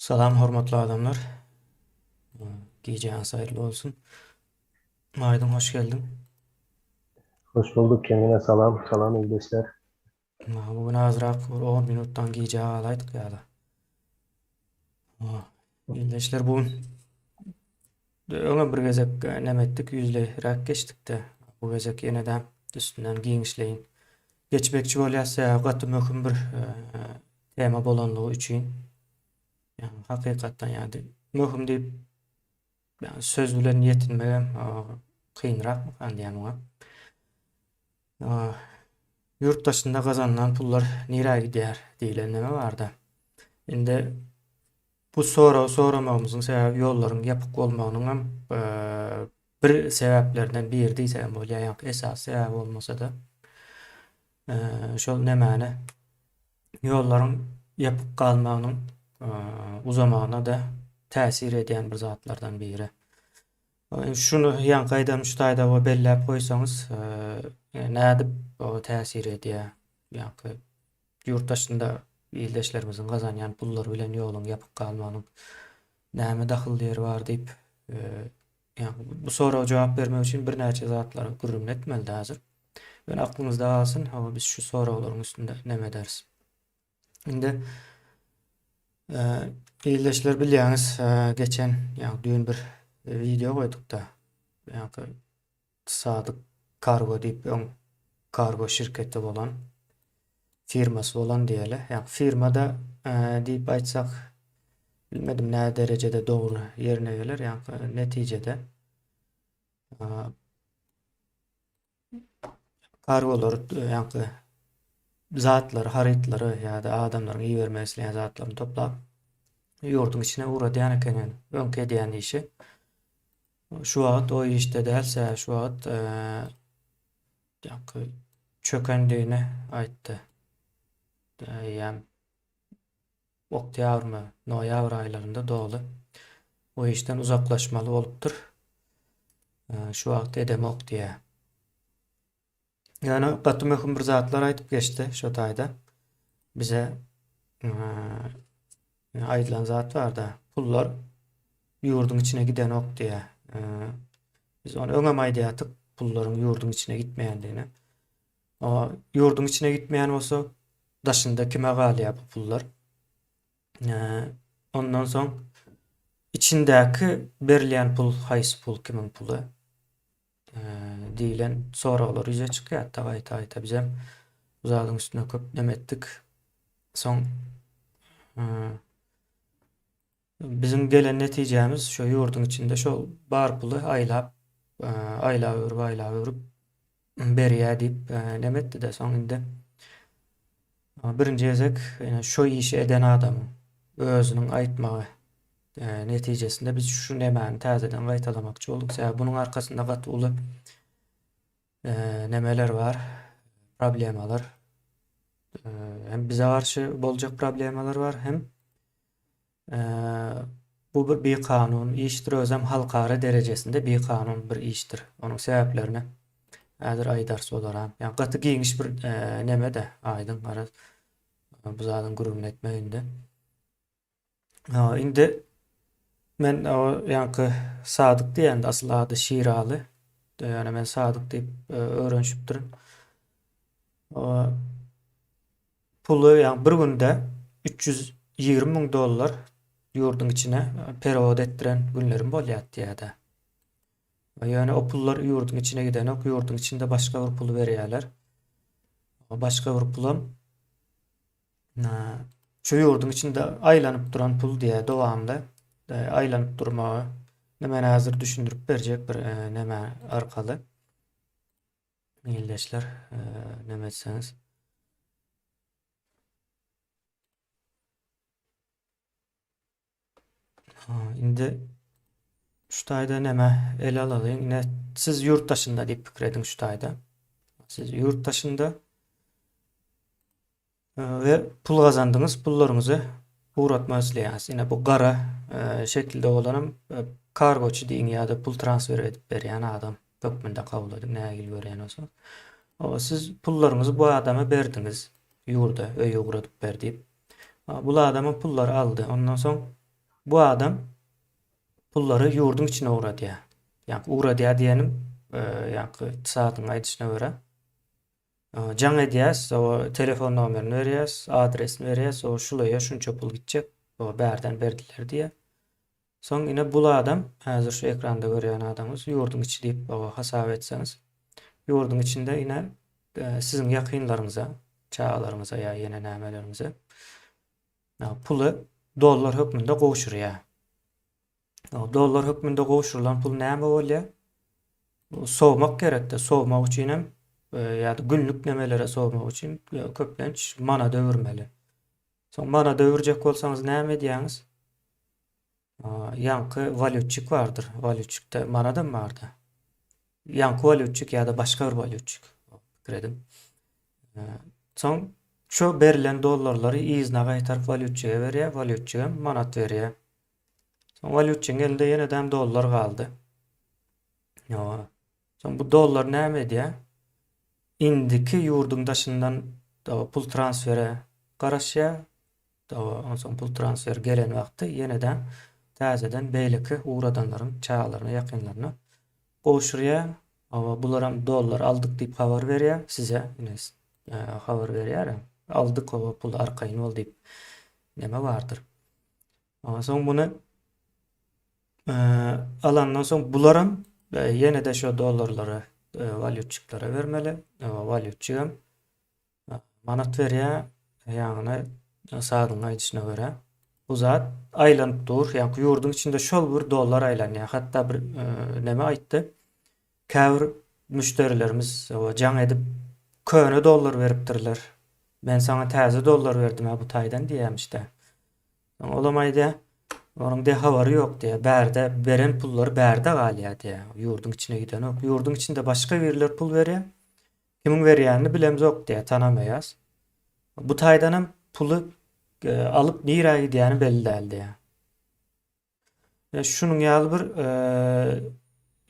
Salam hormatly adamlar. Gijäňiz haýyrly bolsun. Aýdyň hoş geldiň. Hoş bulduk Kemine salam, salam ildeşler. Bu gün azrak bir 10 minutdan gijä galaýdyk ýa-da. Ildeşler bu gün öňe bir gezek näme etdik, ýüzleýräk geçdik-de, bu gezek ýene-de üstünden giňişleýin geçmekçi bolýas, sebäbi gaty möhüm bir tema bolanlygy üçin. Ýagny hakykatdan ýa-da möhüm diýip ýagny söz bilen ýetinmegem kynrakmykan diýýän muňa. Ýurt daşynda gazanylan pullar nirä gidýär diýlen neme barda. Indi bu soragy soramagymyzyň sebäbi ýollaryň ýapyk bolmagynyň hem bir sebäplerinden biri diýsek hem bolýar, ýa esasy sebäbi bolmasa-da. Şol nemäni ýollaryň ýapyk galmagynyň uzamagyna-da täsir edýän bir zatlardan biri. Şuny ýaňky aýdan şu taýda we belläp goýsaňyz, nädip täsir edýär? Ýaňky ýurt daşynda ildeşlerimiziň gazanýan pullary bilen ýoluň ýapyk galmagynyň näme dahylly ýeri bar diýip, ýagny bu soraga jogap bermek üçin birnäçe zatlary gürrüňini etmeli häzir. Ýöne aklyňyzda galsyn, hawa biz şu soraglaryň üstünde neme ederis. Indi ildeşler bilýäňiz, geçen, ýagny düýn bir wideo goýduk-da, ýagny Sadyk Kargo diýip öň kargo şirketi bolan firmasy bolan diýeli. Ýagny firmada diýip aýtsak bilmedim nä derejede dogry ýerine geler. Ýagny netijede kargolar ýagny zatlary, harytlary ýa-da adamlaryň ibermek isleýän zatlaryny toplap ýurduň içine ugradýan eken öňki edýän işi. Şu wagt o işde däl, sebäbi şu wagt ýaňky çökendigini aýtdy. Eýýäm oktýabrmy, noýabr aýlarynda doly o işden uzaklaşmaly bolupdyr. Şu wagt edemok diýýär. Ýöne gaty möhüm bir zatlar aýdyp geçdi şo taýda. Bize aýdylan zat barda, pullar ýurduň içine gidenok diýýär. Biz ony öňem aýdýardyk, pullaryň ýurduň içine gitmeýändigini. Ýurduň içine gitmeýän bolsa, daşynda kime galýar bu pullar? Ondan soň içindäki berilýän pul haýsy pul, kimiň puly? Diýlen soraglar ýüze çykýar hatda gaýta-gaýta bizem bu zadyň üstünde köp neme etdik. Soň biziň gelen netijämiz şu ýurduň içinde şol bar puly aýlap aýlap öwrüp aýlap öwrüp berýär diýip neme etdi-de soň indi birinji gezek şu işi eden adamyň özüniň aýtmagy netijesinde biz şu nemäni täzeden gaýtalamakçy bolduk. Sebäbi bunuň arkasynda gaty uly nemeler bar, problemalar. Hem bize garşy boljak problemalar bar, hem bu bir bikanun işdir, özem halkara derejesinde bikanun bir işdir. Onuň sebäplerini häzir aýdarys olara. Ýa gaty giňiş bir neme-de, aýdyň garaz bu zadyň gürrüňini etmek indi. Indi men o ýaňky Sadyk diýende asyl ady Şiraly. Ýöne men Sadyk diýip e, öwrenişipdirin. O puly ýa bir günde 320 müň dollar ýurduň içine e, perewod etdiren günlerim bolýar diýýär-de. Ýöne o pullar ýurduň içine gidenok, ýurduň içinde başga bir puly berýärler. Başga bir pulam Şu ýurduň içinde aýlanyp duran pul diýä dowamly aýlanyp durmagy men häzir düşündirip berjek bir neme arkaly. Ildeşler neme etseňiz. Indi şu taýda neme ele alalyň. Ine siz ýurt daşynda diýip pikir ediň şu taýda. Siz ýurt daşynda we pul gazandyňyz, pullaryňyzy ugratmak isleýäňiz. Ine bu gara e, şekilde bolanam e, kargoçy diýiň ýa-da pul transfer edip berýän adam hökmünde kabul ediň, nähili görýän bolsaňyz. Siz pullaryňyzy bu adama berdiňiz, ýurda, öýe ugradyp ber diýip. Bul adamyň pullary aldy. Ondan soň. Bu adam pullary ýurduň içine ugradýar. Ýaňky ugradýar diýenim, ýaňky Sadyň aýdyşyna görä, jaň edýäs, o telefon nomerini berýäs, adresini berýäs, o şulaýa şunça pul gitjek, o bärden berdiler diýýär. Soň ine bul adam, häzir şu ekranda görýän adamyňyz ýurduň içi diýip o hasap etseňiz, ýurduň içinde ine siziň ýakynlaryňyza, çagalaryňyza ýa ýene nämeleriňize puly dollar hökmünde gowşurýar. Dollar hökmünde gowşurylan pul näme bolýar? Sowmak gerekde. Sowmak üçin hem e, ýa-da günlük nemelere sowmak üçin e, köplenç manada öwürmeli. Soň manada öwürjek bolsaňyz näme edýäňiz? Ýaňky walýutçik bardyr. Walýutçikde manadam bardy. Ýaňky walýutçik ýa-da başga bir walýutçik. Pikir ediň. Soň şu berlen dollarlary yzyna gaýtaryp walýutçige berýär, walýutçigem manat berýär. Soň walýutçyň elinde ýenedem dollar galdy. Ýa. Soň bu dollar näme edýär? Indiki ýurduň daşyndan pul transfere garaşýar. Onsoň pul transfer gelen wagty ýenedem täzeden beýleki ugradanlaryň çagalaryna, ýakynlaryna gowşurýar. Hawa, bularam dollar aldyk diýip habar berýär size. Ine, habar berýär. Aldyk hawa puly arkaýyn bol diýip. Neme bardyr. Soň muny alandan soň bularam ýene-de şo dollarlary walýutçiklara bermeli. Walýutçigem Manat berýär, ýagny Sadyň aýdyşyna görä, bu zat aýlanyp dur, ýagny ýurduň içinde şol bir dollar aýlanýar. Hatda bir neme aýtdy, käbir müşderilerimiz jaň edip, köne dollar beripdirler. Men saňa täze dollar berdim-ä bu taýdan diýýämiş-dä. Olam aýdýar, onuň de habary ýok diýýär. Bärde beren pullary bärde galýar diýýär. Ýurduň içine gidenok. Ýurduň içinde başga biriler pul berýär. Kimiň berýänini bilemzok diýýär, tanamaýas. Bu taýdanam puly e, alyp nirä gidýäni belli däl diýýär. E, şunuň ýaly bir e,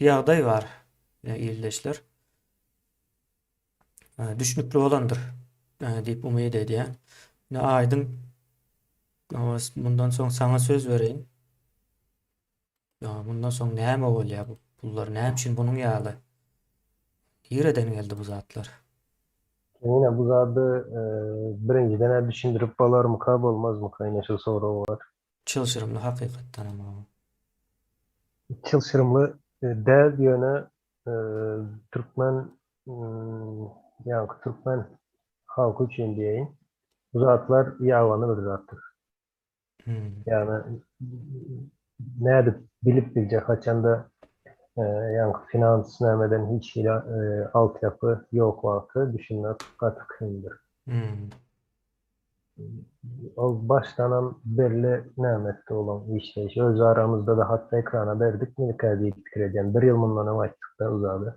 ýagdaý bar, e, ildeşler. E, düşnükli bolandyr e, diýip umyt edýän. Ine Aýdyň mundan soň saňa söz bereýin. Ýa mundan soň näme bolýar bu pullar näme üçin bunuň ýaly? Nireden geldi bu zatlar? Ine bu zady birinjiden-ä düşündirip bolarmyka bolmazmyka ine şu sorag bar. Çylşyrymly hakykatdan hem o. Çylşyrymly däl ýöne türkmen ýaňky türkmen halky üçin diýeýin bu zatlar ýabany bir zatdyr. Ýagny nädip bilip biljek haçanda ýaňky finans nämeden hiç hili altyapy ýok wagty düşünmek gaty kyndyr. Ol başdanam belli nämetdi olaň işleýşi. Öz aramyzda-da hatda ekrana berdikmikä diýip pikir edýän. Bir ýyl mundan öň aýtdykda uzady.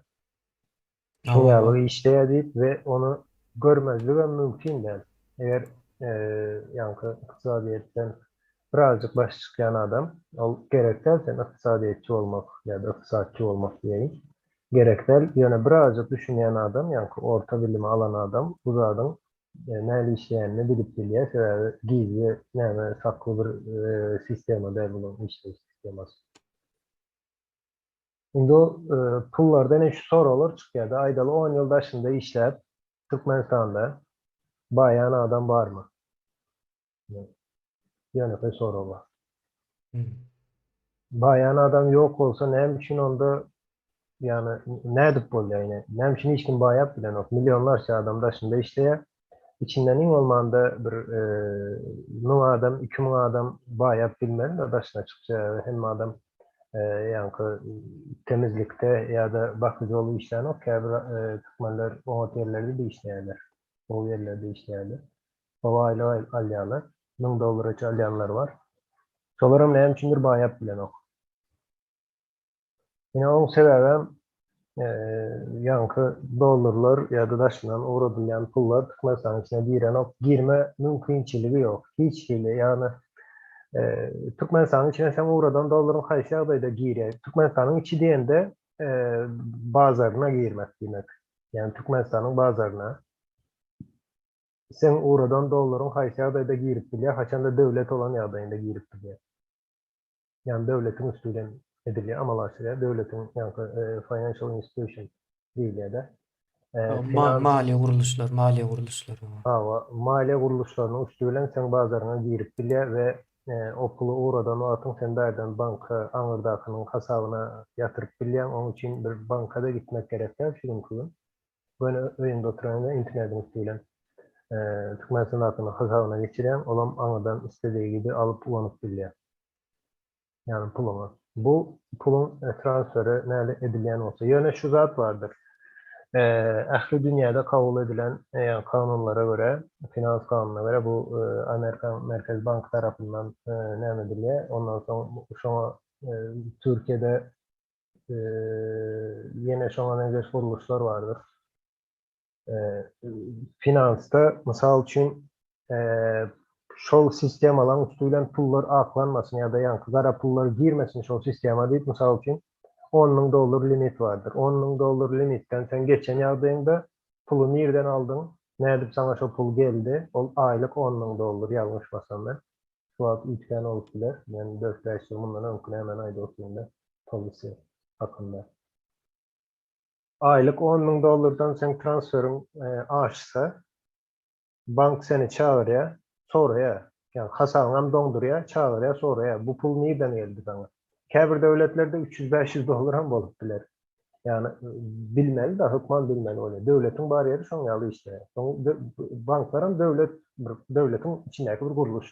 Şuň ýaly işleýär diýip we ony görmezligem mümkin däl. Eger ýaňky ykdysadyýetden birazjyk baş çykýan adam, ol gerek däl sen ykdysadyýetçi bolmak ýa-da ykdysatçy bolmak diýeýin, gerek däl, ýöne birazjyk düşünýän adam, ýaňky orta bilimi alan adam bu zadyň nähili işleýänini bilip bilýär, sebäbi gizli näme sakly bir sistema däl bularyň işleýiş sistemasy. Indi ol pullardan ine şu soraglar çykýar-da, aýdaly on ýyl daşynda işläp, Türkmenistanda baýan adam barmy? Ýönekeý sorag bar. Baýan adam ýok bolsa näme üçin onda ýagny nädip bolýar ine? Näme üçin hiç kim baýap bilenok? Millionlarça adam daşynda işleýär. Içinden iň bolmanda bir 1000 adam, 2000 adam baýap bilmeli-de daşyna çyksa hemme adam ýaňky temizlikde ýa-da bakyjy bolup işlänok, käbir türkmenler oňat ýerlerde-de işleýärler, gowy ýerlerde işleýärler. Gowy aýlyk alýarlar, 1000 dollara çenli alýanlar bar. Şolaram näme üçindir baýap bilenok. Ine oň sebäbem ýaňky dollarlar ýa-da daşyndan ugradylýan pullar Türkmenistanyň içine girenok, girme mümkinçiligi ýok hiç hili, ýagny Türkmenistanyň içine sen ugradan dollaryň haýsy ýagdaýda girýär? Türkmenistanyň içi diýende bazaryna girmek diýmek. Ýagny Türkmenistanyň bazaryna sen ugradan dollaryň haýsy ýagdaýda girip bilýär? Haçanda döwlet bolan ýagdaýynda girip bilýär. Ýagny döwletiň üsti bilen edilýär, amala aşyrýar. Döwletiň ýaňky financial institution diýilýär-de. Finans maliýe gurluşlar, maliýe gurluşlary. Hawa, maliýe gurluşlarynyň üsti bilen seň bazaryňa girip bilýär we o puly ugradan wagtyň sen bärden banka aňyrdakynyň hasabyna ýatyryp bilýäň. Oň üçin bir banka-da gitmek gerek däl şu günki gün. Göni öýüňde oturanyňda internetiň üsti bilen Türkmenistandakynyň hasabyna geçirýäň, olam aňyrdan isledigi gibi alyp ulanyp bilýär. Ýagny puluňy. Bu puluň transferi näle edilýän bolsa. Ýöne şu zat bardyr. Ähli dünýäde kabul edilen ýagny kanunlara görä, finans kanunyna görä bu Amerikan Merkezi banky tarapyndan näme edilýär. Ondan soň şoňa Türkiýede ýene şoňa meňzeş gurluşlar bardyr. Finansda mysal üçin şol sistemalaryň üsti bilen pullar aklanmasyn ýa-da ýaňky gara pullar girmesin şol sistema diýip mysal üçin 10 müň dollar limit bardyr. 10 müň dollar limitden sen geçen ýagdaýyňda puly nirden aldyň, nädip saňa şo pul geldi, ol aýlyk 10 müň dollar ýalňyşmasam men. Şu wagt üýtgän bolup biler. Men dört-bäş ýyl mundan öňküni hemen aýdyp otyryn-da, policy hakynda. Aýlyk 10 müň dollardan seň transferiň aşsa, bank seni çagyrýar, soraýar. Ýagny hasabyňam doňdurýar, çagyrýar, soraýar, bu pul nirden geldi saňa? Käbir döwletlerde 300-500 dollaram bolup biler. Ýagny bilmeli-de, hökman bilmeli bolýar. Döwletiň bar ýeri şoň ýaly işleýär. Soň banklaram döwlet, bir döwletiň içindäki bir gurluş.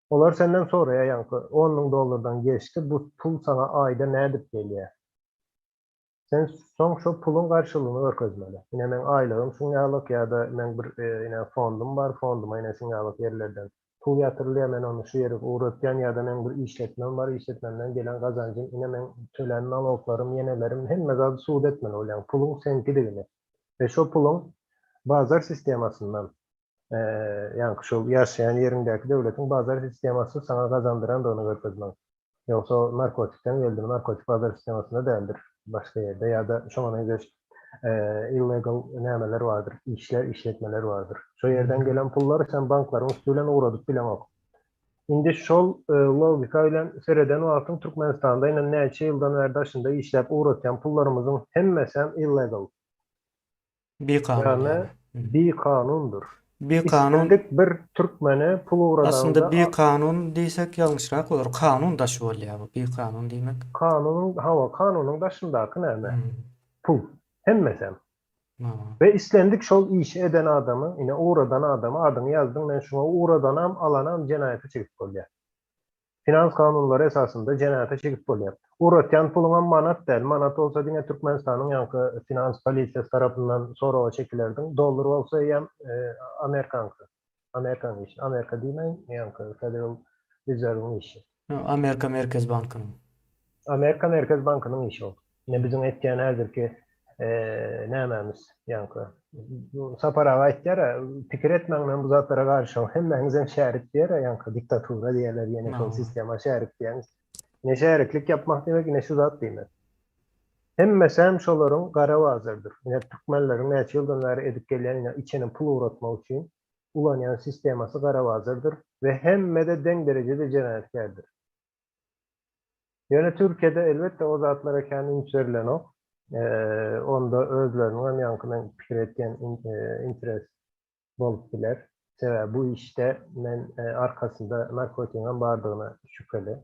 Olar senden soraýar, ýaňky 10 müň dollardan geçdi, bu pul saňa aýda nädip gelýär? Sen soň şo puluň garşylygyny görkezmeli. Ine meň aýlygym şuň ýalyk ýa-da meň bir ine fondum bar, fonduma ine şuň ýalyk ýerlerden pul ýatyrylýar, men ony şu ýere ugratýan ýa-da meň bir işletmem bar, işletmemden gelen gazanjym, ine meň tölän naloglarym, ýenelerim, hemme zady subut etmeli bolýaň, puluň seňkidigini we şo puluň bazar sistemasyndan, ýaňky şol ýaşaýan ýeriňdäki döwletiň bazar sistemasy saňa gazandyrandygyny görkezmek. Ýogsa narkotikden geldimi, narkotik bazar sistemasynda däldir, başga ýerde ýa-da şoňa meňzeş illegal nämeler bardyr, işler, işletmeler bardyr. Şo ýerden gelen pullary sen banklaryň üsti bilen ugradyp bileňok. Indi şol logika bilen sereden wagtyň Türkmenistanda ine näçe ýyldan bäri daşynda işläp ugratýan pullarymyzyň hemmesem illegal. Bikanun Ýagny ýaly. bikanundyr. Bikanun. Islendik bir türkmene pul ugradanda. Aslynda bikanun diýsek ýalňyşrak bolar. Kanun daşy bolýar bu bikanun diýmek. Kanunyň hawa kanunyň daşyndaky näme? Pul. Hemmesem. We islendik şol işi eden adamy, ine ugradan adamy adyňy ýazdyň men şuňa ugradanam alanam jenaýata çekip bolýar. Finans kanunlary esasynda jenaýata çekip bolýar. Ugratýan puluňam manat däl. Manat bolsa diňe Türkmenistanyň ýaňky finans polisiýasy tarapyndan soraga çekilerdiň. Dollar bolsa eýýäm Amerikaňky. Amerikanyň işi. Amerika diýmäýin, ýaňky Federal Reserwiň işi. Amerika Merkezi bankynyň. Amerika Merkezi bankynyň işi ol. Ine biziň etýän häzirki nämämiz ýaňky. Sapar aga aýtýar-a, pikir etmäň men bu zatlara garşy, hemmäňizem şärik diýer-a ýaňky diktatura diýerler ýene şol sistema şärik diýýäňiz. Ine şäriklik ýapmak diýmek ine şu zat diýmek. Hemmesem şolaryň gara bazardyr. Ine türkmenleriň näçe ýyldan bäri edip gelýän ine içene pul ugratmak üçin ulanýan sistemasy gara bazardyr we hemmede deň derejede jenaýatkärdir. Ýöne Türkiýede elbetde o zatlara kän üns berilenok. Onda özleriniň hem ýaňky men pikir etýän interes bolup biler. Sebäbi bu işde men arkasynda narkotigiň hem bardygyna şübheli.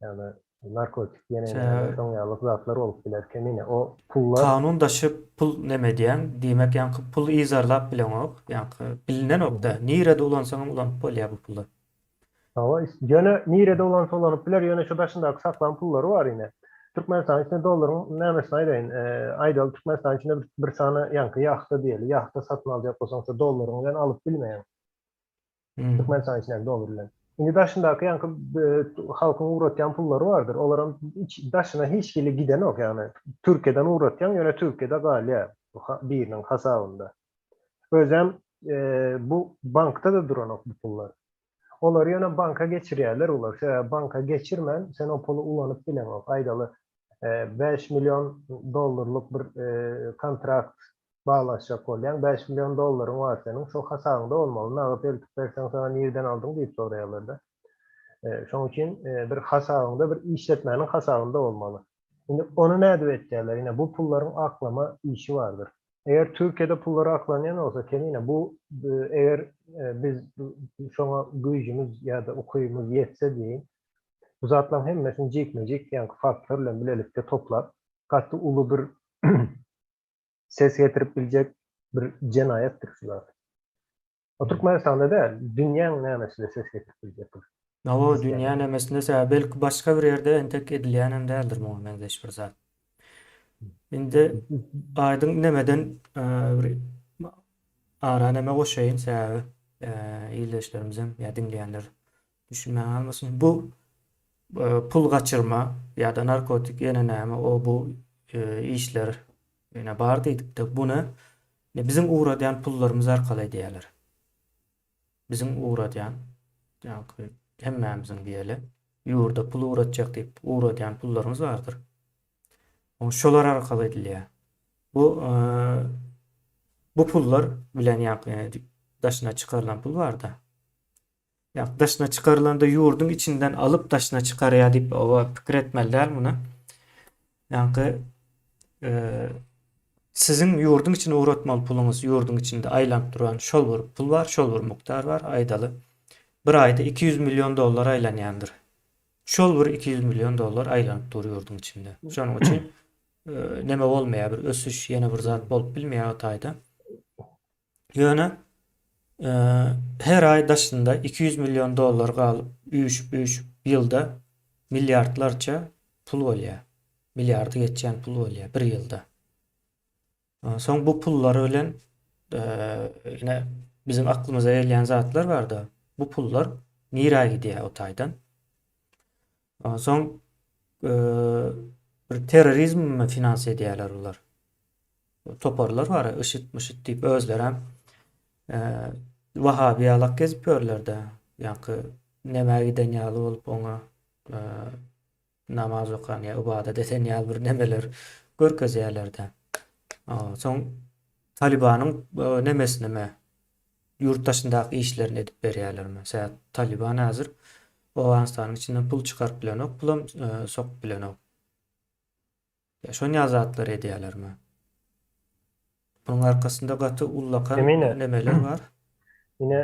Ýagny narkotik ýene näme şoň ýaly zatlar bolup biler kemine. O pullar Kanun daşy pul neme diýýäň, diýmek ýaňky pul yzarlap bileňok, ýaňky bilinenok-da, nirede ulansaňam ulanyp bolýar bu puly. Hawa, ýöne nirede ulansa ulanyp biler, ýöne şu daşyndaky saklan pullary bar ine. Türkmenistanyň içinde dollaryň nämesini aýdaýyn, aýdaly Türkmenistanyň içinde bir sany ýaňky ýahta diýeli, ýahta satyn aljak bolsaň şu dollaryň bilen alyp bilmeýäň. Türkmenistanyň içindäki dollar bilen. Indi daşyndaky ýaňky halkyň ugratýan pullary bardyr, olaram daşyna hiç hili gidenok, ýagny Türkiýeden ugratýaň, ýöne Türkiýede galýar biriniň hasabynda. Özem bu bankda-da duranok bu pullar. Olary ýöne banka geçirýärler olar. Sebäbi banka geçirmän sen o puly ulanyp bileňok. Aýdaly, 5 million dollarlyk bir kontrakt baglaşjak bolýaň. 5 million dollaryň bar seniň. Şo hasabyňda bolmaly. Nagt eltip berseň saňa nirden aldyň diýip soraýarlar-da. Şonuň üçin bir hasabyňda bir işletmäniň hasabynda bolmaly. Indi ony nädip etýärler? Ine bu pullaryň aklama işi bardyr. Eger Türkiýede pullar aklanýan bolsa kemine bu eger biz şoňa güýjümiz ýa-da ukybymyz ýetse diýeýin, bu zatlaryň hemmesini jikme-jik ýaňky faktlar bilen bilelikde toplap, gaty uly bir ses getirip biljek bir jenaýatdyr şu zat. O Türkmenistanda däl, dünýäň nämesinde ses getirip biljek bir. Hawa, dünýä nämesinde sebäbi belki başga bir ýerde entek edilýänem däldir muňa meňzeş bir zat. Indi aýdyň nemeden bir ara neme goşaýyn sebäbi ildeşlerimizem ýa diňleýänler düşünmän galmasyn. Bu pul gaçyrma ýa-da narkotik ýene näme o bu işler ýene bar diýdikde buny biziň ugradýan pullarymyz arkaly edýärler. Biziň ugradýan ýaňky hemmämiziň diýeli ýurda pul ugratjak diýip ugradýan pullarymyz bardyr. O şolar arkaly edilýär. Bu bu pullar bilen ýaňky daşyna çykarylan pul barda. Ýa daşyna çykarylanda ýurduň içinden alyp daşyna çykarýar diýip oba pikir etmeli däl muny. Ýaňky e, siziň ýurduň içine ugratmaly puluňyz ýurduň içinde aýlanyp duran şol bir pul bar, şol bir mukdar bar aýdaly. Bir aýda 200 million dollar aýlanýandyr. Şol bir 200 million dollar aýlanyp dur ýurduň içinde. Şonuň üçin e, neme bolmaýar, bir ösüş, ýene bir zat bolup bilmeýär o taýda. Ýöne her aý daşynda 200 million dollar galyp, üýşüp-üýşüp ýylda milliardlarça pul bolýar. Milliardy geçýän pul bolýar bir ýylda. Soň bu pullar bilen ine biziň aklymyza gelýän zatlar barda. Bu pullar nirä gidýär o taýdan? Soň bir terrorizmi finans edýärler bular. Toparlar bar, IŞİD, mişid diýip özlerem wahabi ýalak gezip ýörler-de. Ýaňky nämä giden ýaly bolup oňa namaz okan ýa ybadat eden ýaly bir nemeler görkezýärler-de. Soň Talibanyň nemesini ýurt daşyndaky işlerini edip berýärler. Meselem, Taliban häzir Owganystanyň içinden pul çykaryp bilenok, pulam sokup bilenok. Ýa şon ýaly zatlar edýärlermi? Bunuň arkasynda gaty ullakan Emine, nemeler bar. Ine,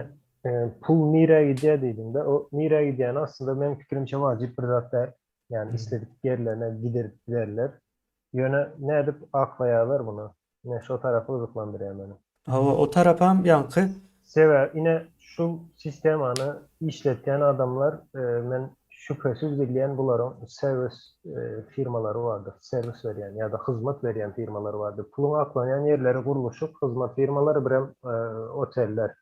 e, pul nirä gidýär diýdiňde, o nirä gidýäni aslynda meň pikirimçe wajyp bir zat däl. Ýani isledik ýerlerine giderip bilerler. Ýöne nädip aklaýarlar muny? Ine şo tarapy gyzyklandyrýar meni. Hawa, o tarapam ýaňky. Sebäbi ine şu sistemany işletýän adamlar men şübhesiz bilýän bularyň serwis firmalary bardyr, serwis berýän ýa-da hyzmat berýän firmalary bardyr. Puluň aklanýan ýerleri gurluşyk, hyzmat firmalary birem oteller.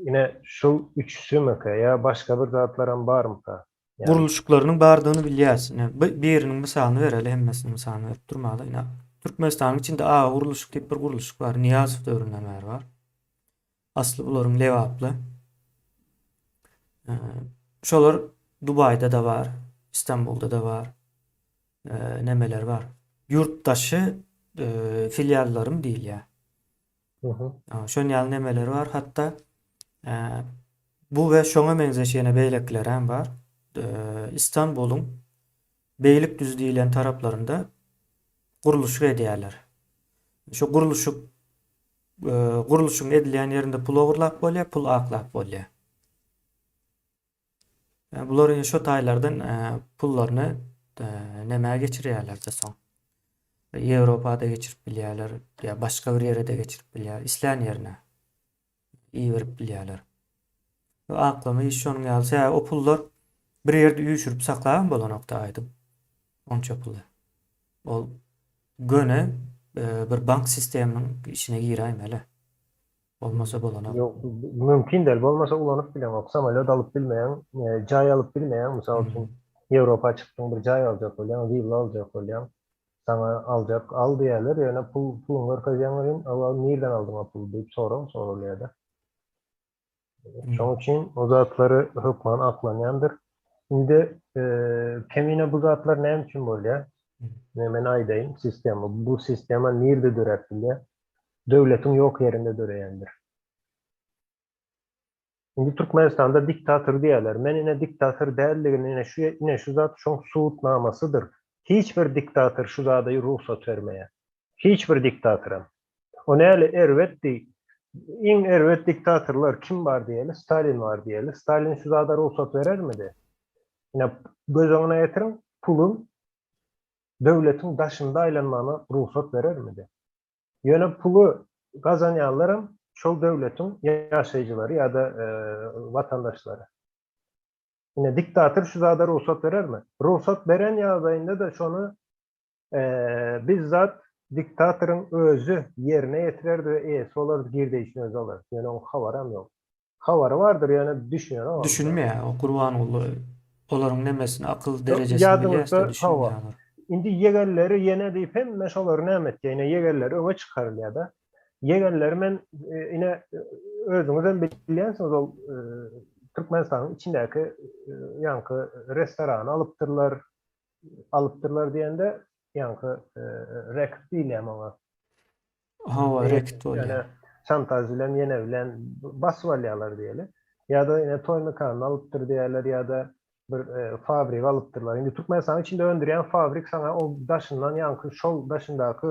Ine şu üçüsimika ýa başga bir zatlaram barmyka? Gurluşyklarynyň bardygyny bilýäs. Ine biriniň mysalyny bereli, hemmesiniň mysalyny berip durmaly. Ine Türkmenistanyň içinde Aga gurluşyk diýip bir gurluşyk bar. Nyýazow döwründen bäri bar. Asly bularyň lebaply. Şolar Dubaýda-da bar, Istanbulda-da bar. Nemeler bar. Ýurt daşy filiallarym diýilýär. Şon ýaly nemeleri bar. Hatda bu we şoňa meňzeş ýene beýlekileri hem bar. Istanbulyň Beýlik düzi diýlen taraplarynda gurluşyk edýärler. Şu gurluşyk gurluşygyň edilýän ýerinde pul ogurlap bolýar, pul aklap bolýar. Bular ýene şo taýlardan pullaryny nämä geçirýärler-de soň. Ýewropa-da geçirip bilýärler, ýa başga bir ýere-de geçirip bilýär, islän ýerine iberip bilýärler. Aklama iş şonuň ýaly. Sebäbi o pullar bir ýerde üýşürip saklabam bolanok-da aýdyň. Onça puly. Ol göni bir bank sisteminiň içine giräýmeli. Bolmasa bolanok. Ýok, mümkin däl. Bolmasa ulanyp bileňok. Samolýot alyp bilmeýäň, jaý alyp bilmeýäň. Mysal üçin, Ýewropa çykdyň, bir jaý aljak bolýaň, willa aljak bolýaň. Saňa aljak, al diýýärler, ýöne pul, puluňy görkezýäň welin, ol nirden aldyň o puly diýip sorag soralýar-da. Şonuň üçin o zatlary hökman aklanýandyr. Indi kemine bu zatlar näme üçin bolýar? Men aýdaýyn, sistema. Bu sistema nirde döräp bilýär? Döwletiň ýok ýerinde döreýändir. Indi Türkmenistanda diktator diýýärler. Men ine diktator däldigini ine şu ine şu zat şoň subutnamasydyr. Hiç bir diktator şu zada rugsat bermeýär. Hiç bir diktatoram. O näle erbet diý. Iň erbet diktatorlar kim bar diýeli? Stalin bar diýeli. Stalin şu zada rugsat berermidi? Ine göz öňüne getiriň, puluň döwletiň daşynda aýlanmagyna rugsat berermidi? Ýöne puly gazanýanlaram şol döwletiň ýaşaýjylary ýa-da watandaşlary. Ine diktator şu zada rugsat berermi? Rugsat beren ýagdaýynda-da şony bizzat diktatoryň özi ýerine ýetirerdi we eýesi bolardy, girdeýşini özi alardy. Ýöne oň habaram ýok. Habary bardyr, ýöne düşünenok ol. Düşünmeýär o Gurbanguly olaryň nemesini akyl derejesini bilýäs-de düşünmeýärler. Indi ýegenleri ýene diýip hemme şolary näme etýär ine ýegenleri öňe çykarylýar-da. Ýegenleri men ine özüňizem bilýänsiňiz ol Türkmenistanyň içindäki ýaňky restorany alypdyrlar, alypdyrlar diýende ýaňky rekt diýilýär muňa. Hawa, rekt bolýar. Ýöne şantaž bilen ýene bilen basyp alýarlar diýeli. Ýa-da ýene toý mekanyny alypdyr diýerler ýa-da bir fabrik alypdyrlar. Indi Türkmenistanyň içinde öndürýän fabrik saňa o daşyndan ýaňky şol daşyndaky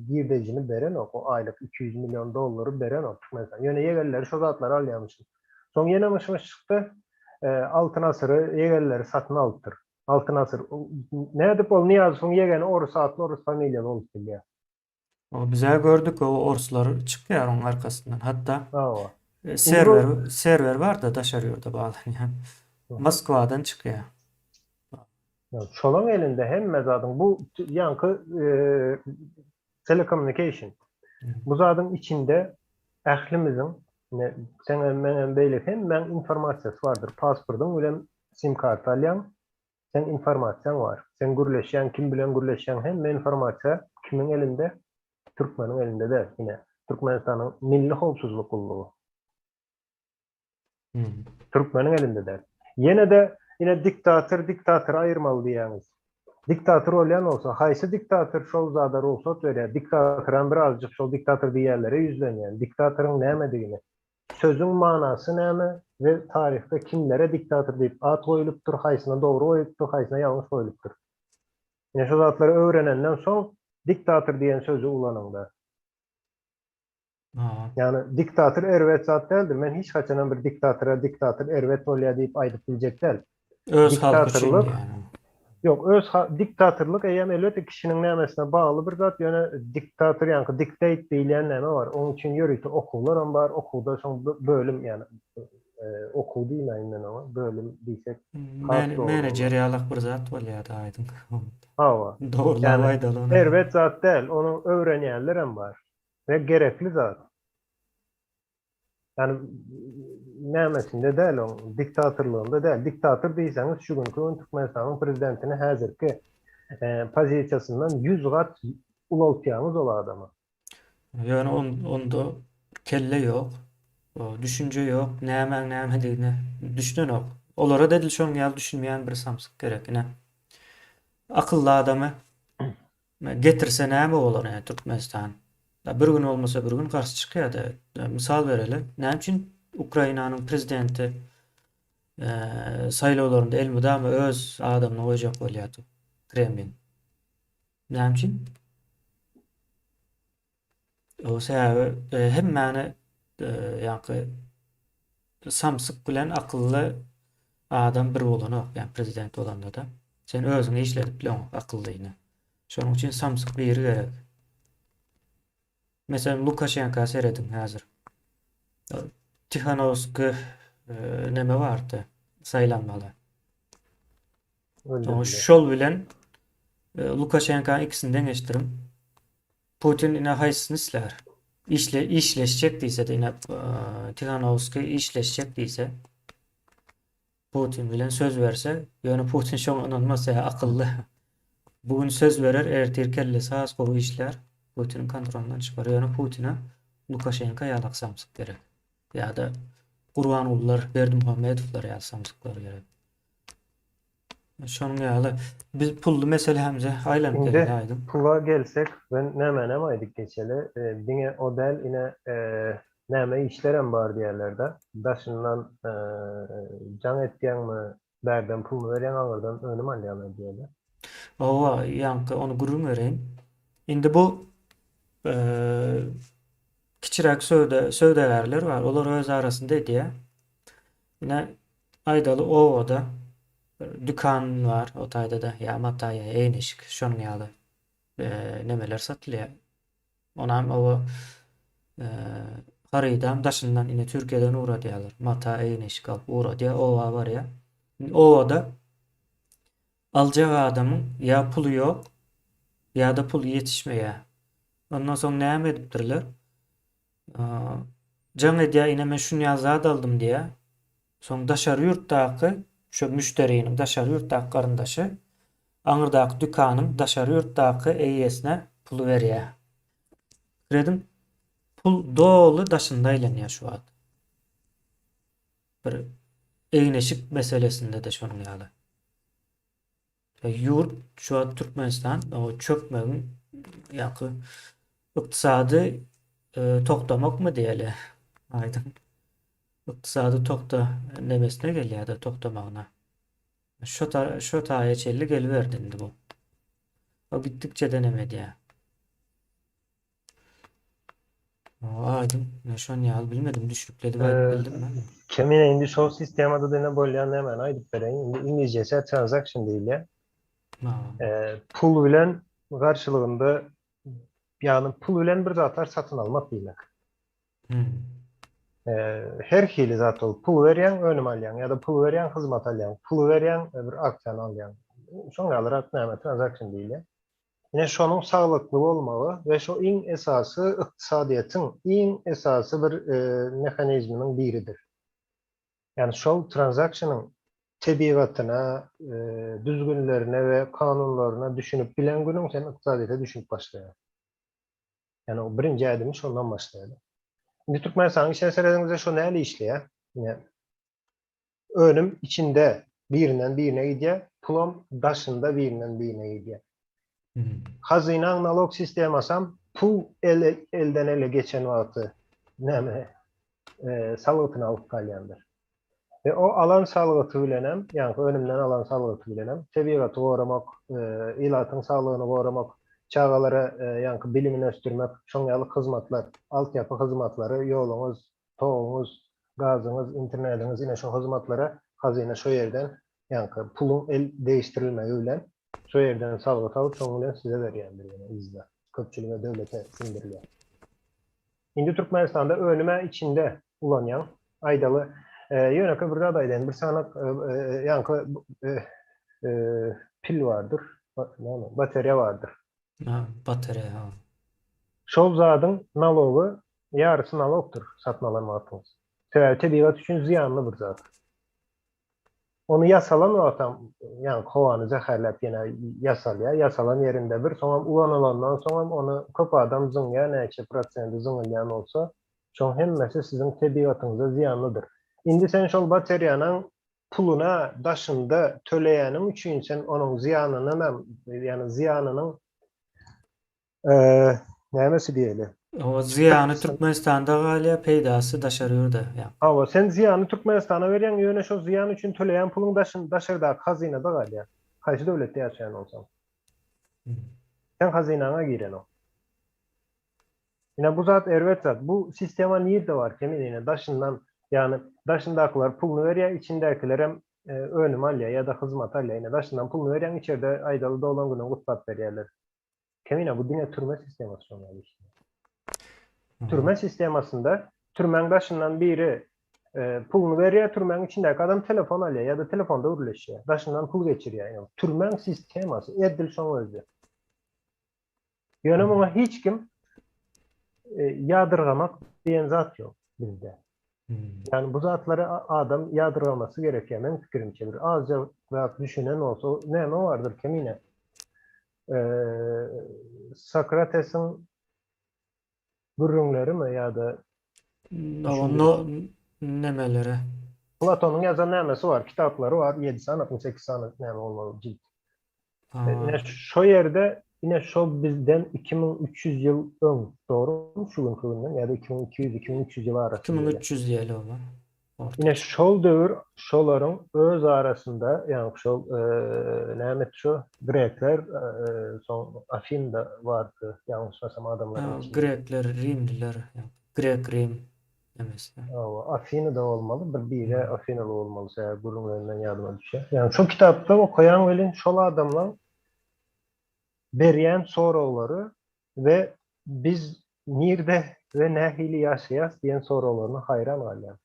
girdejini berenok, o aýlyk 200 million dollary berenok Türkmenistan. Ýöne ýegenleri şo zatlary alýarmyşyn. Soň ýene myş-myş çykdy. Altyn asyry ýegenleri satyn alypdyr. Altyn asyr. Nädip ol Nyýazowyň ýegeni orus atly orus familiýaly bolup bilýär? O bizä gördük o orslar çykýar oň arkasyndan. Hatda Hawa. E, serwer serwer bar da daşary ýurda baglanýan. Moskwadan çykýar. Şolaň elinde hemme zadyň bu ýaňky e, telecommunication. Bu zadyň içinde ählimiziň ne sen hem men hem beýleki hemmäň informasiýasy bardyr. Pasportyň bilen sim karta alýaň. Seň informasiýaň bar. Sen gürleşýäň, kim bilen gürleşýäň hemme informasiýa kimiň elinde? Türkmeniň elinde däl. Ine, Türkmenistanyň Milli howpsuzlyk gullugy. Türkmeniň elinde däl. Ýene-de ine diktator diktatory aýyrmaly diýýäňiz. Diktator bolýan bolsa, haýsy diktator şol zada rugsat berýär? Diktatoram birazjyk şol diktator diýýänlere ýüzlenýän. Diktatoryň nämedigini Sözüň manasy näme we taryhda kimlere diktator diýip at goýulypdyr, haýsyna dogry goýulypdyr, haýsyna ýalňyş goýulypdyr. Ine şu zatlary öwrenenden soň diktator diýen sözi ulanyňda. Ýagny diktator erbet zat däldir. Men hiç haçanam bir diktatora diktator erbet bolýar diýip aýdyp biljek däl. Öz halky üçin diýýän. Ýok, öz diktatorlyk eýýäm elbetde kişiniň nämesine bagly bir zat, ýöne diktator ýaňky dictate diýilýän näme bar, onuň üçin ýörite okuwlaram bar, okuwda şoň bölüm ýagny okuw diýmäýin men oňa, bölüm diýsek has dogry bolar. Menejer ýalak bir zat bolýar-da aýdyň. Hawa. Dogurlap aýdaly ony. Erbet zat däl, ony öwrenýänlerem bar we gerekli zat. Ýani nämesinde däl oň, diktatorlygynda däl. Diktator diýseňiz şu günki gün Türkmenistanyň prezidentini häzirki pozisiýasyndan 100 gat ulaltýaňyz ol adamy. Ýöne onda kelle ýok, düşünje ýok, nämäň nämedigine düşünenok. Olara-da edil şonuň ýaly düşünmeýän bir samsyk gerek ine. Akylly adamy Getirse näme bolar ýa Türkmenistan? Bir gün bolmasa bir gün garşy çykýar-da. Mysal bereli. Näme üçin Ukrainanyň prezidenti saýlawlarynda elmydama öz adamyny goýjak bolýardy Kremlin? Näme üçin? O sebäbi hemmäni ýaňky samsyk bilen akylly adam bir bolanok, ýa prezident bolanda-da. Sen özüňi işledip bileňok akyllyny. Şonuň üçin samsyk biri gerek. Meselem Lukaşenka serediň häzir. Tihanowski neme bardy saýlanmaly. Şol bilen Lukaşenkanyň ikisini deňeşdiriň. Putin ine haýsysyny islär? Işle işleşjek diýse-de ine Tihanowskiý işleşjek diýse Putin bilen söz berse, ýöne Putin şoňa ynanmaz, sebäbi akylly. Bu gün söz berer, ertir kellesi has gowy işlär, Putiniň kontrolyndan çykar. Ýöne Putine Lukaşenka ýalak samsyk gerek. Ýa-da Gurbangulylar, Berdimuhamedowlar ýaly samsyklar gerek. Şonuň ýaly biz pully meselämize aýlanyp Indi geleli aýdyň. pula gelsek, ben nämänem aýdyp geçeli. Diňe o däl, ine. Näme işlerem bar diýerler-de. Daşyndan jaň etýäňmi, bärden puluny berýäň, aňyrdan önüm alýarlar diýerler. Hawa, ýaňky ony gürrüň bereýin. Indi bu kiçiräk söwda söwdagärler bar. Olar öz arasynda edýär. Ine, aýdaly obada bir dükan bar, o taýda-da ýa mata ýa egin-eşik şonuň ýaly nemeler satylýar. Onam oba harydam daşyndan ine Türkiýeden ugradýarlar. Mata, egin-eşik alyp ugradýar, oba barýar. Indi obada aljak adamyň ýa puly ýok, ýa-da puly ýetişmeýär. Ondan soň näme edipdirler? Jaň edýär, ine men şuny ýaly zat aldym diýýär. Soň daşary ýurtdaky şo müşderiniň daşary ýurtdaky garyndaşy aňyrdaky dükanyň daşary ýurtdaky eýesine puly berýär. Pikir ediň, pul doly daşynda aýlanýar şu wagt. Bir egin-eşik meselesinde-de şonuň ýaly. Ýurt şu wagt Türkmenistan o çökmegiň ýaňky ykdysady togtamakmy diýeli aýdyň. Ykdysady togta nemesine gelýär-de togtamagyna. Şo ta şo taýa çenli geliberdi indi bu. O gitdikçe-de neme edýär. Aýdyň, men şony ýaly bilmedim, düşnükli edip aýdyp bildimmi? Kemine indi şol sistemada dene bolýan nämäni aýdyp bereýin. Indi iňlizçesi transaction diýilýär. Pul bilen garşylygynda ýagny pul bilen bir zatlar satyn almak diýmek. Her hili zat ol. Pul berýäň, önüm alýaň ýa-da pul berýäň, hyzmat alýaň. Pul berýäň, bir aksiýany alýaň. Şoň ýalyrak näme transaction diýilýär. Ine şonuň saglykly bolmagy we şo iň esasy ykdysadyýetiň iň esasy bir mehanizminiň biridir. Ýagny şol tranzakşnyň tebigatyna, düzgünlerine we kanunlaryna düşünip bilen günüň sen ykdysadyýete düşünip başlaýaň. Ýagny o birinji ädimi şondan başlaýar. Indi Türkmenistanyň işine serediňizde şo näle işleýär? Ine Önüm içinde birinden birine gidýär, pulam daşynda birinden birine gidýär. Hazynaň nalog sistemasam pul ele elden ele geçen wagty näme salgytyny alyp galýandyr. We o alan salgyty bilenem, ýaňky önümden alan salgyty bilenem tebigaty goramak, ilatyň saglygyny goramak, çagalara ýaňky bilimini ösdürmek, şoň ýaly hyzmatlar, altyapy hyzmatlary, ýoluňyz, toguňyz, gazyňyz, internetiňiz ine şo hyzmatlara hazyna şo ýerden ýaňky puluň el degişdirilmegi bilen şo ýerden salgyt alyp şoň bilen size berýändir ýene yzda köpçülige döwlete siňdirilýär. Indi Türkmenistanda önüm-ä içinde ulanýaň aýdaly ýönekeý bir zat aýdaýyn bir sanak ýaňky pil bardyr näme baterýa bardyr. Ha baterýa ha. Şol zadyň nalogy Ýarysy nalogdyr satyn alan wagtyňyz. Sebäbi tebigat üçin zyýanly bir zat. Ony ýasalan wagtam ýaňky howany zäherläp ýene ýasalýar. Ýasalan ýerinde bir, soňam ulanylandan soňam ony köp adam zyňýar, näçe prosendi zyňylýan bolsa, şoň hemmesi siziň tebigatyňyza zyýanlydyr. Indi sen şol baterýanyň puluna daşynda töleýäniň üçin sen onuň zyýanynynam, ýagny zyýanynyň Nämesi diýeli? O zyýany Türkmenistanda galýar, peýdasy daşary ýurda. Ýa. Hawa, sen zyýany Türkmenistana berýäň, ýöne şo zyýan üçin töleýän puluň daşyn daşardaky hazynada galýar. Haýsy döwletde ýaşaýan bolsaň. Seň hazynaňa girenok. Ine bu zat erbet zat. Bu sistema nirde bar kemine ine daşyndan, ýagny daşyndakylar puluny berýär, içindäkilerem önüm alýar ýa-da hyzmat alýar. Ine daşyndan puluny berýäň, içerde aýdaly doglan günüňi gutlap berýärler. Kemine bu diňe türme sistemasy şoň ýaly işleýär. Türme sistemasynda türmäň daşyndan biri e, puluny berýär, türmäň içindäki adam telefon alýar ýa-da telefonda gürleşýär. Daşyndan pul geçirýär. Ýagny türmäň sistemasy edil şoň özi. Ýöne muňa hiç kim e, ýadyrgamak diýen zat ýok bizde. Ýagny bu zatlary adam ýadyrgamasy gerek ýa meň pikirimçe bir azja zat düşünen bolsa näme bardyr kemine. Sokratesiň gürrüňlerimi ýa-da No, nemeleri. Platonyň ýazan nämesi bar, kitaplary bar, 7 sany, 68 sany näme bolmaly jilt. Ine şo ýerde. Ine şol bizden 2300 ýyl öň, dogrumy şu günki günden ýa-da 2200, 2300 ýyl arasy diýeli. 2300 diýeli oba. Ine şol döwür şolaryň öz arasynda, ýagny şol näme şu grekler, soň Afinda bardy, ýalňyşmasam adamlaryň içinde. Grekler, rimliler, grek rim nemesi. Hawa, Afinada bolmaly, bir biri Afinaly bolmaly, sebäbi gürrüňlerinden ýadyma düşýär. Ýagny şol kitapda okaýaň welin şol adamlaň berýän soraglary we biz nirde we nähili ýaşaýas diýen soraglaryna haýran galýan.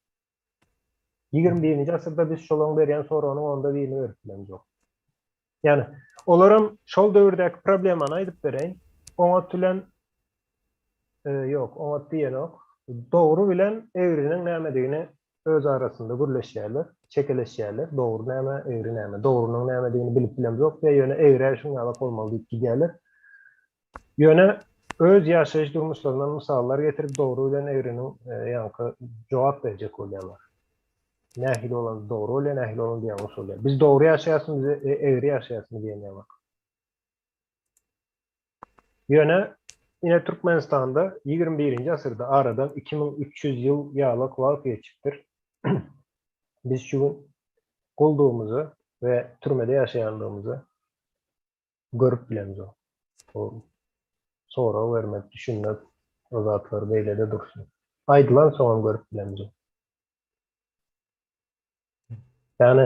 21-nji asyrda biz şolaryň berýän soragynyň onda birini berip bilemzok. Ýani olaram şol döwürdäki problemany aýdyp bereýin. Oňat bilen e, ýok, oňat diýenok. Dogry bilen egriniň nämedigini öz arasynda gürleşýärler, çekeleşýärler. Dogry näme, egri näme? Dogrynyň nämedigini bilip bilemzok diýýär, ýöne egrä şuň ýalak bolmaly diýip gidýärler. Ýöne öz ýaşaýyş durmuşlaryndan mysallar getirip dogry bilen egriniň e, ýaňky jogap berjek bolýarlar. Nähili bolan dogry bolýar, nähili bolan ýalňyş bolýar. Biz dogry ýaşaýasmy, biz e, egri ýaşaýasmy diýen ýaly. Ýöne ine Türkmenistanda 21-nji asyrda aradan 2300 ýyl ýalak wagt geçipdir. Biz şu gün guldugymyzy we türmede ýaşaýandygymyzy görüp bilemzok. O sorag bermek, düşünmek o zatlar beýlede dursun. Aýdylan soňam görüp bilemzok. Ýagny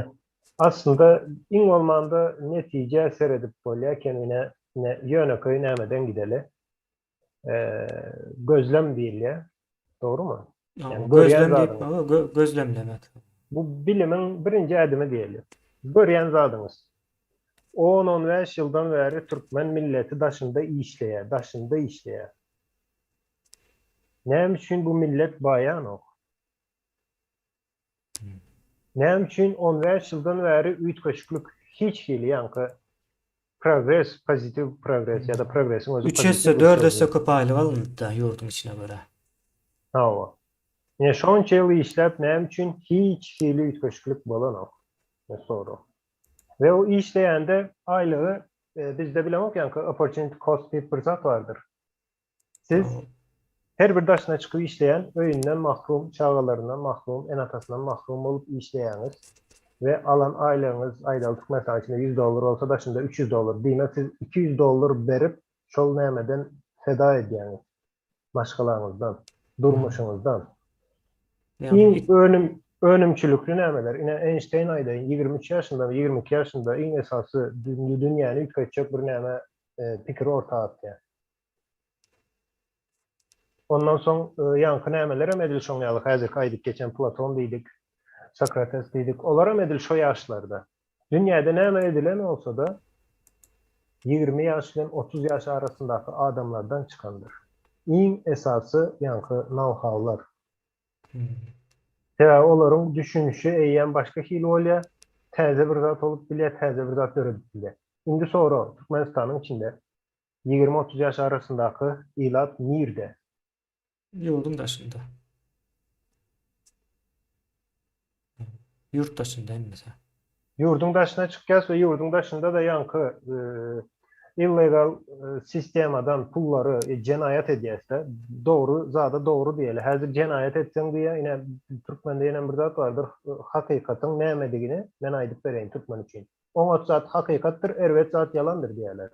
aslynda iň bolmanda netijä seredip bolýar kemine ine ýönekeý nämeden gideli. Gözlem diýilýär. Dogrumy? Ýagny görýän zadyňyz. Gözlemlemek. Bu bilimiň birinji ädimi diýeli. Görýän zadyňyz. On-on bäş ýyldan bäri türkmen milleti daşynda işleýär, daşynda işleýär. Näme üçin bu millet baýanok? Näme üçin 15 ýyldan bäri üýtgeşiklik hiç hili ýaňky progres, pozitiw progres ýa-da progresiň özi 3 esse, 4 esse köp aýlyk alyndy-da ýurduň içine görä. Hawa. Ine şonça ýyl işläp näme üçin hiç hili üýtgeşiklik bolanok? Ne sorag. We o işleýände aýlygy e, bizde bilemok ýaňky opportunity cost diýip bir zat bardyr. Siz her bir daşyna çykyp işleýän öýünden mahrum, çagalaryndan mahrum, ene-atasyndan mahrum bolup işleýäňiz we alan aýlygyňyz aýdaly Türkmenistanyň içinde 100 dollar bolsa daşynda 300 dollar. Diýmek siz 200 dollar berip şol nämeden feda edýäňiz. Maşgalaňyzdan, durmuşyňyzdan. Iň önüm önümçilikli nämeler? Ine Eýnşteýn aýdaýyn 23 ýaşynda, 22 ýaşynda iň esasy dünýäni üýtgetjek bir näme e, pikiri orta atýar. Ondan soň e, ýaňky nämelerem edil şoň ýaly häzirki aýdyp geçen Platon diýdik, Sokrates diýdik. Olaram edil şo ýaşlarda. Dünýäde näme edilen bolsa-da 20 ýaş bilen 30 ýaş arasyndaky adamlardan çykandyr. Iň esasy ýaňky know-howlar. Hmm. Sebäbi olaryň düşünişi eýýäm başga hili bolýar, täze bir zat bolup bilýär, täze bir zat döredip bilýär. Indi sorag, Türkmenistanyň içinde 20-30 ýaş arasyndaky ilat nirde? Ýurduň daşynda. Ýurt daşynda hemmesi. Ýurduň daşyna çykýas we ýurduň daşynda-da ýaňky e, illegal e, sistemadan pullary e, jenaýat edýäs-de. Dogry zada dogry diýeli. Häzir jenaýat etseň diýä, ine türkmende ýene bir zat bardyr. Hakykatyň nämedigini men aýdyp bereýin türkmen üçin. Oňat zat hakykatdyr, erbet zat ýalandyr diýýärler.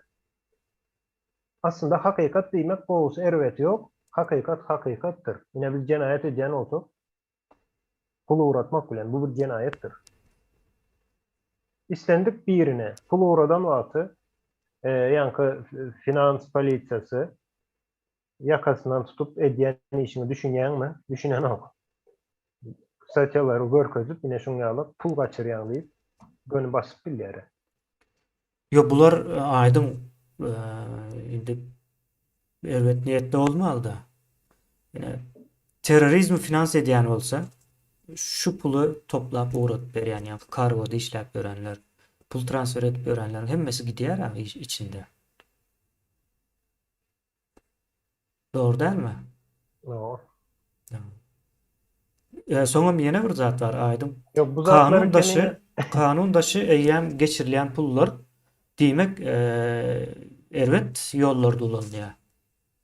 Aslynda hakykat diýmek gowusy erbeti ýok, hakykat hakykatdyr. Ine biz jenaýat edýän bolsak, pul ugratmak bilen bu bir jenaýatdyr. Islendik birine pul ugradan wagty e, ýaňky finans polisiýasy ýakasyndan tutup edýän işiňi düşünýäňmi? Düşünenok. Statýalary görkezip, ine şuň ýaly pul gaçyrýaň diýip, göni basyp bilýär. Ýok bular e, aýdyň e, indi erbet niýetli bolmaly-da. Ine terrorizmi finans edýän bolsa şu puly toplap ugradyp berýän ýa kargoda işläp ýörenler, pul transfer edip ýörenleriň hemmesi gidýär ha iş içinde. Dogry dälmi? Ýok. E, soňam ýene bir zat bar aýdyň. Ýok, bu zatlar kanun daşy, kanun daşy eýýäm geçirilýän pullar diýmek, e, Erbet ýollarda ulanylýar.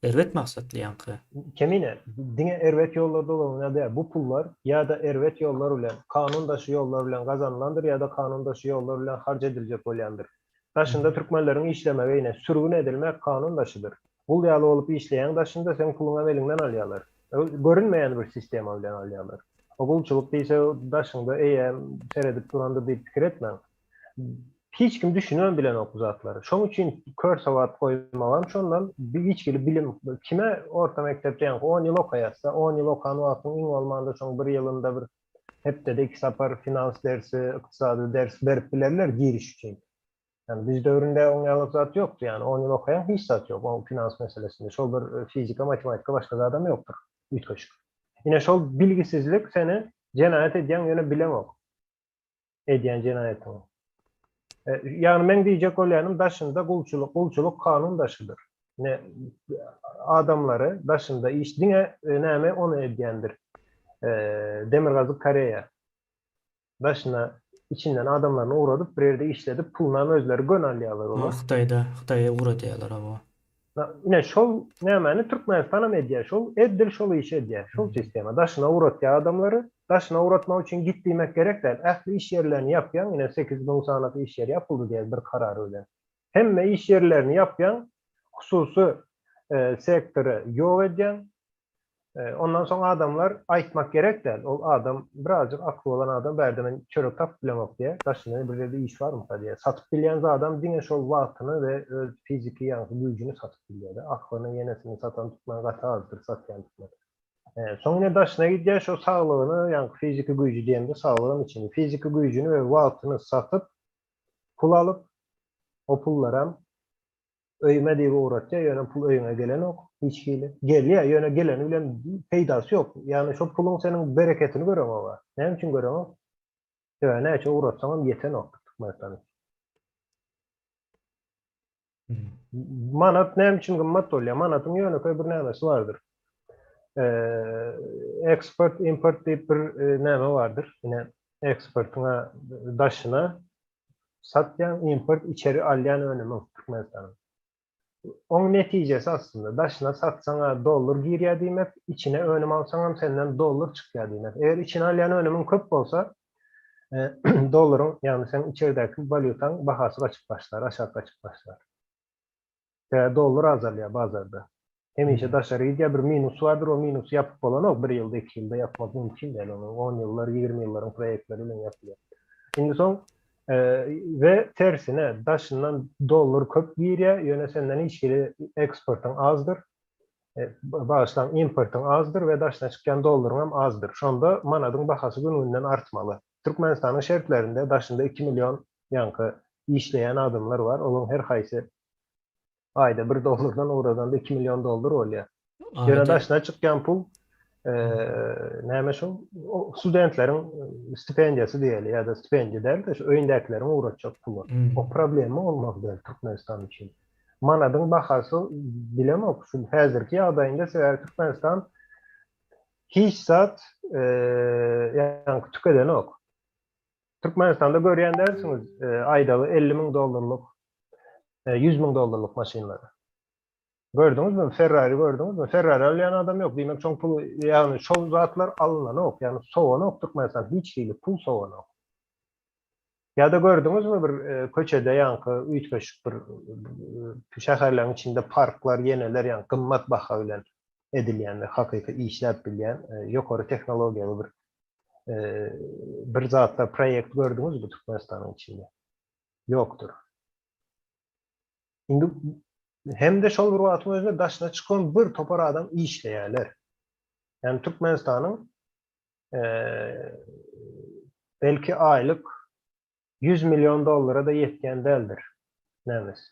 Erbet maksatly ýaňky. Kemine, diňe erbet ýollarda ulanylýar däl. Bu pullar ýa-da erbet ýollar bilen, kanun daşy ýollar bilen gazanylandyr ýa-da kanun daşy ýollar bilen harç ediljek bolýandyr. Daşynda türkmenleriň işlemegi ine, sürgün edilmek kanun daşydyr. Gul ýaly bolup işleýäň daşynda seň puluňam eliňden alýarlar. Görünmeýän bir sistema bilen alýarlar. O gulçulyk diýse daşyňda eýäm seredip durandyr diýip pikir etmäň. Hiç kim düşünibem bilenok bu zatlary. Şoň üçin kör sowat goýmagam şondan hiç hili bilim kime orta mekdepde ýaňky on ýyl okaýasda on ýyl okan wagtyň iň bolmanda şoň bir ýylynda bir hepdede iki sapar finans dersi, ykdysady ders berip bilerler giriş üçin. Ýani biz döwründe oň ýaly zat ýokdy. Ýani on ýyl okaýaň hiç zat ýok o finans meselesinde. Şol bir fizika, matematika başga zadam ýokdur. Üýtgeşik. Ine şol bilgisizlik seni jenaýat edýäň ýöne bileňok. Edýän jenaýatyňy. Ýagny meň diýjek bolýanym daşynda gulçulyk, gulçulyk kanun daşydyr. Ne adamlary daşynda iş diňe näme ony edýändir. Demirgazyk Koreýa. Daşyna içinden adamlaryny ugradyp bir ýerde işledip pulunam özleri göni alýarlar olar. Hytaýda Hytaýa ugradýarlar hawa. Ine şol nämäni Türkmenistanam edýär şol edil şol işi edýär şol sistema daşyna ugratýar adamlary daşyna ugratmak üçin git diýmek gerek däl ähli iş ýerlerini ýapýaň ine 8000 sanaky iş ýeri ýapyldy diýýär bir karar bilen hemme iş ýerlerini ýapýaň hususy sektory ýok edýäň Ondan soň adamlar aýtmak gerek däl. Ol adam birazjyk akly bolan adam bärde men çörek tapyp bilemok diýýär. Daşynda bir ýerde iş barmyka diýýär. Satyp bilýän zadam diňe şol wagtyny we öz fiziki ýaňky güýjüni satyp bilýär-de. Aklyny ýenesini satan türkmen gaty azdyr satýan türkmen. Soň ine daşyna gidýär şo saglygyny ýaňky fiziki güýji diýemde saglygam içinde. Fiziki güýjüni we wagtyny satyp pul alyp o pullaram Öýüme diýip ugratýar, ýöne pul öýüňe gelenok hiç hili. Gelýär, ýöne geleni bilen peýdasy ýok. Ýagny şo puluň seniň bereketini göreňok-a. Näme üçin göreňok? Sebäbi näçe ugratsaňam ýetenok Türkmenistan üçin. Manat näme üçin gymmat bolýar? Manatyň ýönekeý bir nämesi bardyr. Eksport, import diýip bir näme bardyr. Ine, eksportyňa daşyna Satýan, import, içeri alýan önümiň Türkmenistanyň. Oň netijesi aslynda daşyna satsaňa dollar girýär diýmek, içine önüm alsaňam senden dollar çykýar diýmek. Eger içine alýan önümiň köp bolsa, dollaryň, ýagny seň içeridäki walýutaň bahasy gaçyp başlar, aşak gaçyp başlar. Sebäbi dollar azalýar bazarda. Hemişe daşary gidýär, bir minus bardyr, o minusy ýapyp bolanok, bir ýylda, iki ýylda ýapmak mümkin däl, ony on ýyllar, 20 ýyllaryň proýektleri bilen ýapylýar. Indi soň we tersine daşyndan dollar köp girýär, ýöne senden hiç hili eksportyň azdyr, bagyşlaň, importyň azdyr we daşyna çykýan dollaryň hem azdyr. Şonda manadyň bahasy gün-günden artmaly. Türkmenistanyň şertlerinde daşynda 2 million ýaňky işleýän adamlar bar, olaryň her haýsy aýda bir dollardan ugradanda 2 million dollar bolýar. Ýöne daşyna çykýan pul näme şol studentleriň stipendiýasy diýeli ýa-da stipendiýa däl-de şu öýündäkileriň ugratjak puly. O problema bolmaly däl Türkmenistan üçin. Manadyň bahasy bilemok şu häzirki ýagdaýynda sebäbi Türkmenistan hiç zat ýaňky tükedenok. Türkmenistanda görýän dälsiňiz aýdagy 50 müň dollarlyk, 100 müň dollarlyk maşynlary. Gördüňizmi? Ferrari gördüňizmi? Ferrari alýan adam ýok. Diýmek, şoň puly, ýagny şol zatlar alynanok, ýagny sowanok Türkmenistan hiç hili pul sowanok. Ýa-da gördüňizmi bir köçede ýaňky üýtgeşik bir şäherleriň içinde parklar, ýeneler ýaňky gymmat baha bilen edilýän we hakyky işläp bilýän ýokary tehnologiýaly bir bir zatlar proýekt gördüňizmi Türkmenistanyň içinde? Ýokdur. Indi hem-de şol bir wagtyň özünde daşyna çykan bir topar adam işleýärler. Ýagny Türkmenistanyň belki aýlyk 100 million dollara-da ýetýän däldir. Nämesi?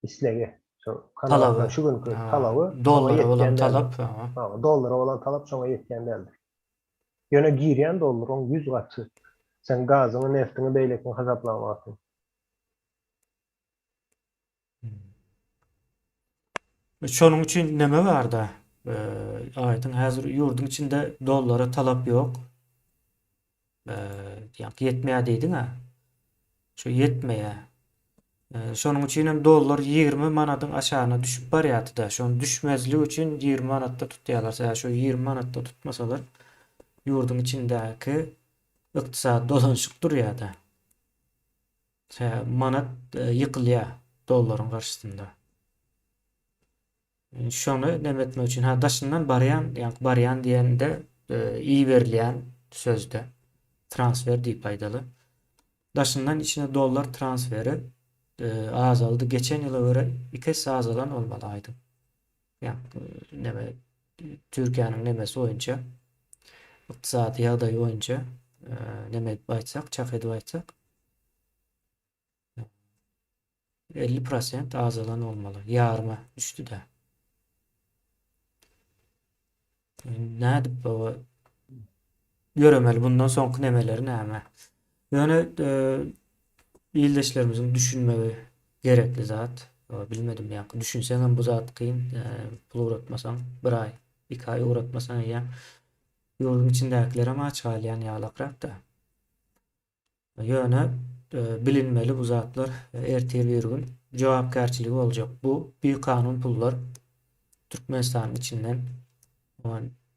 Islegi. Şo Talaby. Şu günki talaby dollara bolan talap. Ha, dollara bolan talap şoňa ýetýän däldir. Ýöne girýän dollar oň 100 gaty. Sen gazyňy, neftiňi, beýlekini hasaplan wagtyň. Şonuň üçin neme barda? Aýdyň häzir ýurduň içinde dollara talap ýok. Ýa ýetmeýär diýdiň-ä. Şu ýetmeýär. Şonuň üçin hem dollar 20 manadyň aşagyna düşüp barýardy-da. Şony düşmezligi üçin 20 manatda tutýarlar. Sebäbi şo 20 manatda tutmasalar ýurduň içindäki ykdysady dolanyşyk durýar-da. Sebäbi manat ýykylýar dollaryň garşysynda. Şony neme etmek üçin, ha daşyndan barýan, ýa barýan diýende iberilýän sözde transfer diýip aýdaly. Daşyndan içine dollar transferi azaldy. Geçen ýyla görä iki esse azalan bolmaly aýdyň. Ýa neme Türkiýäniň nemesi boýunça ykdysady ýagdaýy boýunça neme edip aýtsak, çak edip aýtsak 50 prosent azalan bolmaly. Ýaryma düşdi-de. Nädip baba ýöremeli bundan soňky nemeleri näme? Ýöne e, ildeşlerimiziň düşünmegi gerekli zat. Bilmedim ýa düşünseň hem bu zat kyn. E, pul ugratmasaň bir aý, iki aý ugratmasaň eýýäm ýurduň içindäkilerem aç galýan ýalakrak-da. Ýöne bilinmeli bu zatlar ertir bir gün jogapkärçiligi boljak. Bu bikanun pullar Türkmenistanyň içinden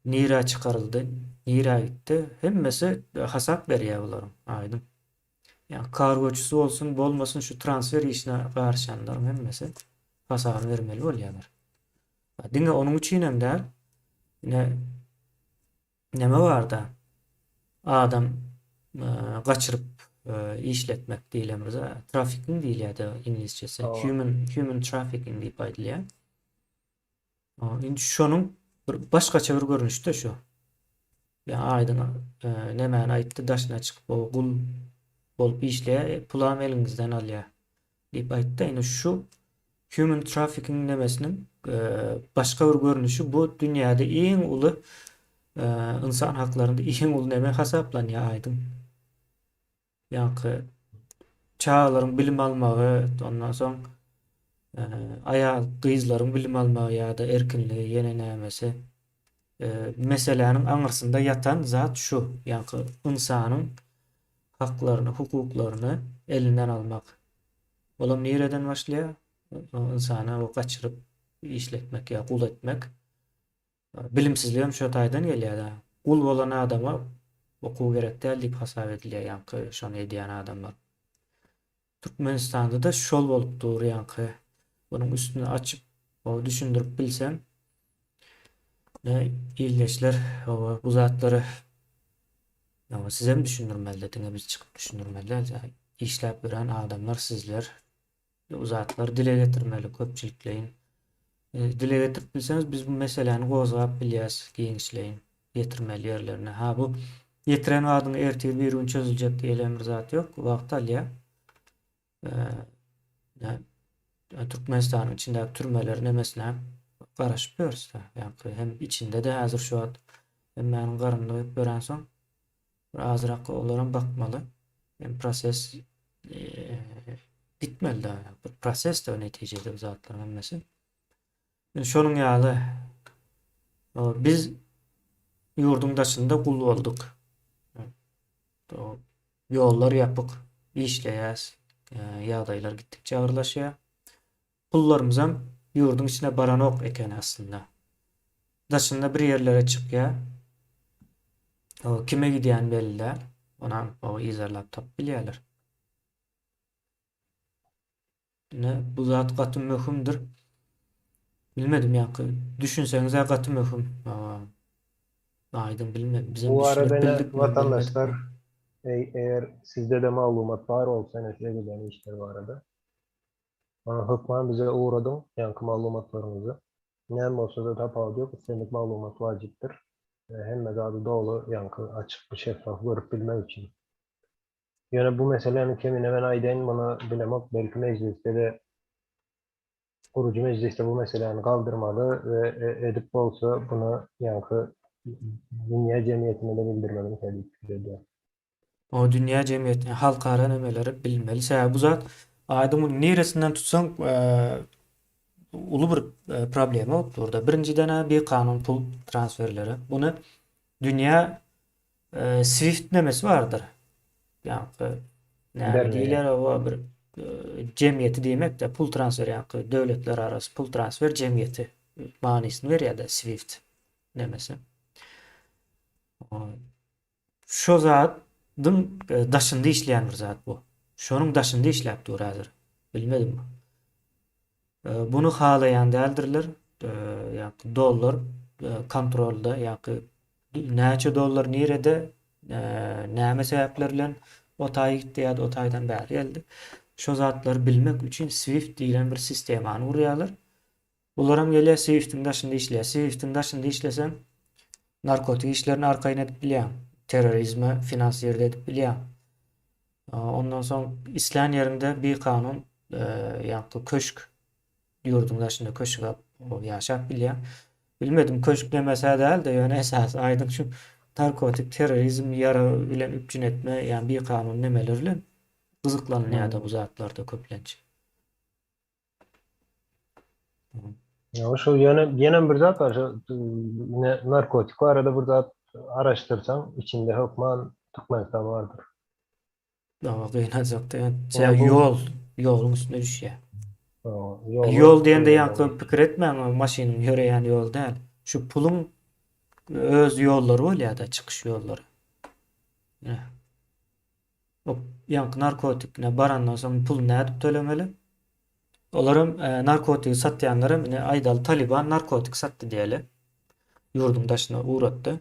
nirä çykaryldy, nirä gitdi, hemmesi hasap berýär bularyň aýdyň. Ýa kargoçysy bolsun, bolmasyn şu transfer işine garyşanlaryň hemmesi hasabyny bermeli bolýarlar. Diňe onuň üçin hem däl. Ine Neme barda adam gaçyryp işletmek diýlen bir zat, trafficking diýilýär-de iňlisçesi. Human human trafficking diýip aýdylýar. Indi şonuň bir başgaça bir görnüşde şu. Ýa aýdyň nemäni aýtdy, daşyna çykyp o gul bolup işleýär, pulam eliňizden alýar diýip aýtdy. Indi şu human trafficking nemesiniň başga bir görnüşi bu dünýäde iň uly ynsan haklarynda iň uly neme hasaplanýar aýdyň. Ýaňky çagalaryň bilim almagy, ondan soň aýal gyzlaryň bilim almagy ýa-da erkinligi ýene nämesi. Meseläniň aňyrsynda ýatan zat şu, ýaňky ynsanyň haklaryny, hukuklaryny elinden almak. Olam nireden başlaýar? Ynsany o gaçyryp işletmek ýa gul etmek. Bilimsizligem şo taýdan gelýär-dä. Gul bolan adama okuw gerek däl diýip hasap edilýär ýaňky şony edýän adamlar. Türkmenistanda-da şol bolup dur ýaňky. Bunuň üstüni açyp, düşündirip bilseň, ne ildeşler bu zatlary sizem düşündirmeli, diňe biz çykyp düşündirmeli däl. Işläp ýören adamlar sizler. Bu zatlary dile getirmeli köpçülikleýin. Dile getirip bilseňiz biz bu meseläni gozgap bilýäs giňişleýin ýetirmeli ýerlerine. Ha bu ýetiren badyňa ertir bir gün çözüljek diýlen bir zat ýok. Wagt alýar. Türkmenistanyň içindäki türmeler nemesine garaşyp ýörüs-de. Ýa-da hem içinde-de häzir şu wagt hemmäniň garnyny doýup ýörensoň Bir azrak olaram bakmaly. Hem proses gitmeli da. Bir proses de netijede bu zatlaryň hemmesi. Indi şonuň ýaly biz ýurduň daşynda gul bolduk. Ýollar ýapyk, işleýäs. Ýagdaýlar gitdikçe agyrlaşýar. Pullarymyzam ýurduň içine baranok ekeni aslynda. Daşynda bir ýerlere çykýar. O kime gidýän belli däl. Onam o yzarlap tapyp bilýärler. Ine bu zat gaty möhümdir. Bilmedim ýaňky düşünseňiz-ä gaty möhüm. Aýdyň bilmedim. Bizem Bu düşünip arada ine bildikmi, watandaşlar bilmedikmi? eger sizde-de maglumat bar bolsa ine şu edilýän işler barada Ony hökman bize ugradyň, ýaňky maglumatlaryňyzy. Näme bolsa-da tapawudy ýok, islendik maglumat wajypdyr. Hemme zady doly, ýaňky açyk, şeffaf görüp bilmek üçin. Ýöne bu meseläni kemine men aýdaýyn, muny bilemok, belki mejlisde-de, gurujy mejlisde bu meseläni galdyrmaly we edip bolsa muny ýaňky dünýä jemgyýetine-de bildirmeli diýip pikir edýän. O dünýä jemgyýetine, halkara nemeleri bilmeli. Sebäbi bu zat aýdyň muny niresinden tutsaň uly bir problema bolup dur-da. Birinjiden-ä bikanun pul transferleri. Muny dünýä SWIFT nemesi bardyr. Ýaňky näme diýilýär o bir jemgyýeti diýmek-de pul transfer ýaňky döwletler arasy pul transfer jemgyýeti manysyny berýär-de SWIFT nemesi. Şo zadyň daşynda işleýän bir zat bu. Şonuň daşynda işläp dur häzir. Bilmedim. Buny halaýan däldirler. Ýa-da dollar kontrolda ýa-da näçe dollar nirede näme sebäpler bilen o taýa gitdi ýa-da o taýdan bäri geldi. Şo zatlary bilmek üçin SWIFT diýlen bir sistemany gurýarlar. Bularam gelýär SWIFT-iň daşynda işleýär. SWIFT-iň daşynda işleseň narkotik işlerini arkaýyn edip bilýäň. Terrorizme finansirde edip bilýäň. Ondan soň islän ýeriňde bikanun ýaňky köşk ýurduň daşynda köşk alyp ýaşap bilýäň. Bilmedim köşk nemesä däl-de ýöne esasy aýdyň şu narkotik terrorizm ýarag bilen üpjün etme ýa bikanun nemeler bilen gyzyklanylýar-da bu zatlarda köplenç. Ya şu ýene ýene bir zat bar, şu ne narkotik barada bir zat araşdyrsaň, içinde hökman Türkmenistan bardyr. Dawa gynanjakda ýa ýol, ýoluň üstüne düşýär. Ýol diýende ýaňky pikir etmäň, maşynyň ýöreýän ýoly däl. Şu puluň öz ýollary bolýar-da, çykyş ýollary. O ýaňky narkotikine barandan soň puluny nädip tölemeli? Olaram narkotigi satýanlaram ine aýdaly Taliban narkotik satdy diýeli. Ýurduň daşyna ugratdy.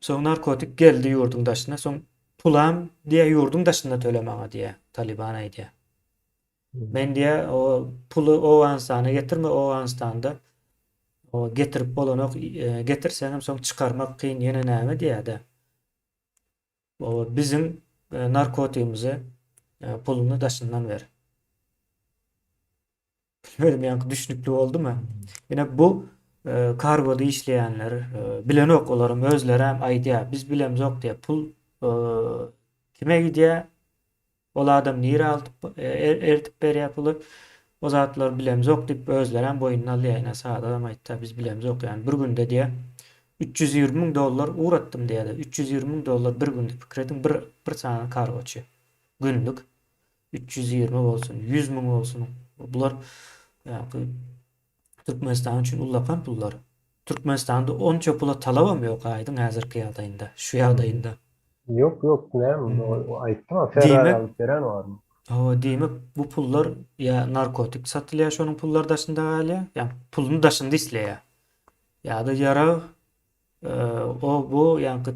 Soň narkotik geldi ýurduň daşyna, soň pulam diýä ýurduň daşynda töle maňa diýä, Taliban aýdýa. Men diýä o puly Owganystana getirme, Owganystanda o getirip bolanok, getirseňem soň çykarmak kyn ýene näme diýä-de. O biziň narkotigimizi puluny daşyndan ber. Bilmedim ýaňky düşnükli boldumy? Ine bu kargoda işleýänler bilenok olaryň özlerem aýdýar. Biz bilemzok diýýär. Pul kime gidýär? Ol adam nirä altyp ertip berýär puly? O zatlary bilemzok diýip özlerem boýnuna alýar. Ine Sadygam aýtdy, biz bilemzok ýani bir günde diýýär 320 müň dollar ugratdym diýýär. 320 müň dollar bir günde pikir ediň bir bir sany kargoçy günlük 320 bolsun, 100 müň bolsun. Bular ýa Türkmenistan üçin ullakan pullar. Türkmenistanda onça pula talabam ýok aýdyň häzirki ýagdaýynda, şu ýagdaýynda. Ýok, ýok, näme, aýtdym-a, Ferrari alyp beren barmy? Hawa, diýmek bu pullar ýa narkotik satylýar, şonuň pullary daşynda galýar, ýa puluny daşynda isleýär. Ýa-da ýarag, o bu ýaňky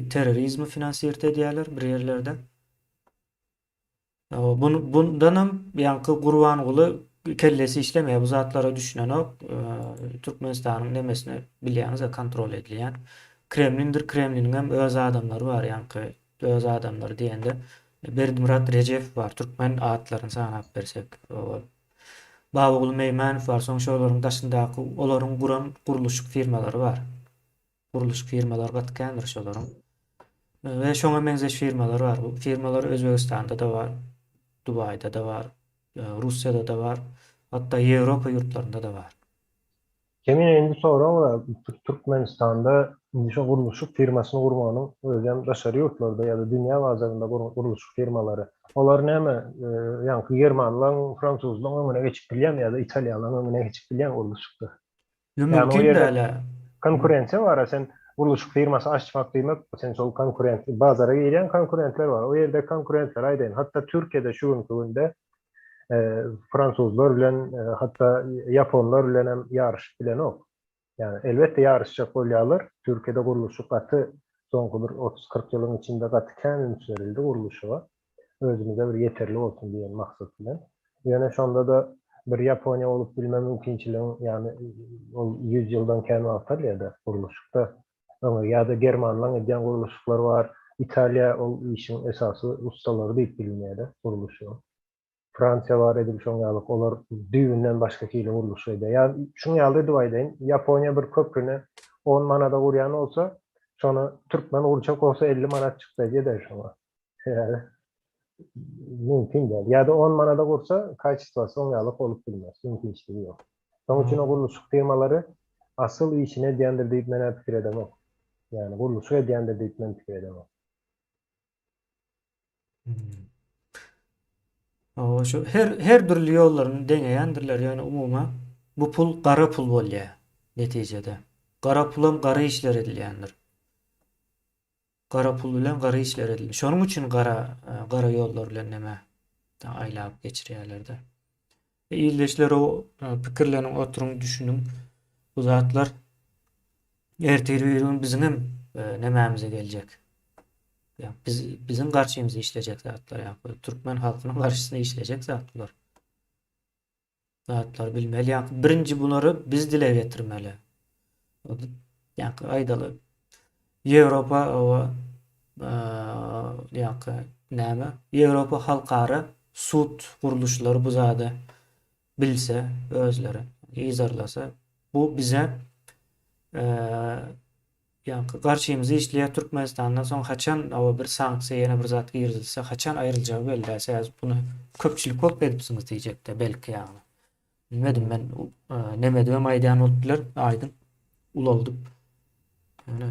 terrorizmi finansirt edýärler bir ýerlerde. Bundanam ýaňky Gurbanguly kellesi işlemeýär, bu zatlara düşünenok. Türkmenistanyň nemesini bilýäňiz-ä kontrol edilýän. Kremlindir, Kremliniň hem öz adamlary bar, ýaňky öz adamlary diýende Berdimyrat Rejepow bar, türkmen atlaryny sanap bersek. Babaguly Meýmanow bar, soň şolaryň daşyndaky olaryň guran gurluşyk firmalary bar. Gurluşyk firmalary gaty kändir şolaryň. We şoňa meňzeş firmalar bar. Bu firmalar Özbegistanda-da bar, Dubaýda-da bar, Russiýada-da bar, hatda Ýewropa ýurtlarynda-da bar. Kemine indi sorag bar, Türkmenistanda indi şo gurluşyk firmasyny gurmanyň özem daşary ýurtlarda ýa-da dünýä bazarynda gurluşyk firmalary, olar näme ýaňky germanlaň, fransuzlaň öňüne geçip bilýärmi ýa-da italýanlaň öňüne geçip bilýärmi gurluşykda? Ýa mümkin däl-ä. Konkurensiýa bar-a, sen gurluşyk firmasy açmak diýmek, sen şol konkurent, bazara girýän konkurentler bar. O ýerde konkurentler aýdaýyn, hatda Türkiýede şu günki günde fransuzlar bilen, hatda ýaponlar bilen hem ýaryşyp bilenok. Ýagny elbetde ýaryşjak bolýarlar. Türkiýede gurluşyk gaty soňky bir 30-40 ýylyň içinde gaty kän üns berildi gurluşyga. Özümize bir ýeterli bolsun diýen maksat bilen. Ýöne şonda-da bir Ýaponiýa bolup bilme mümkinçiligiň, ýagny ol 100 ýyldan kän wagt alýar-da gurluşykda. Öňe ýa-da germanlaň edýän gurluşyklary bar. Italiýa ol işiň esasy ussalary diýip bilinýär-de gurluşygyň. Fransiýa bar edil şoň ýaly, olar düýbünden başga hili gurluşyk edýär. Ýa şuň ýaly edip aýdaýyn, Ýaponiýa bir köprüni on manada gurýan bolsa, şony türkmen gurjak bolsa 50 manat çykdajy eder şoňa. Sebäbi mümkin däl. Ýa-da 10 manada gursa, kaçestwasy oň ýaly bolup bilmez. Mümkinçiligi ýok. Şonuň üçin o gurluşyk firmalary asyl işini edýändir diýip men-ä pikir edemok. Ýagny gurluşyk edýändir diýip men pikir edemok. Hawa şu her her dürli ýollaryny deňeýändirler ýöne umuman bu pul gara pul bolýar netijede. Gara pulam gara işler edilýändir. Gara pul bilen gara işler edilýär. Şonuň üçin gara gara ýollar bilen neme aýlap geçirýärler-de. Ildeşler o pikirleniň oturyň düşüniň bu zatlar ertir bir gün biziňem nemämize geljek. Ýa biz biziň garşymyza işlejek zatlar ýa türkmen halkynyň garşysyna işlejek zat bular. Zatlar bilmeli ýa birinji bulary biz dile getirmeli. Ýa aýdaly Ýewropa o ýa näme Ýewropa halkara sud gurluşlary bu zady bilse özleri yzarlasa bu bize Ýaňky garşymyza işleýär Türkmenistandan soň haçan hawa bir sanksiýa ýene bir zat girizilse haçan aýryljagy belli däl sebäbi buny köpçülik bolup edipsiňiz diýjekde belki ýagny. Bilmedim men nemedibem aýdýan bolup biler aýdyň ulaldyp. Ýöne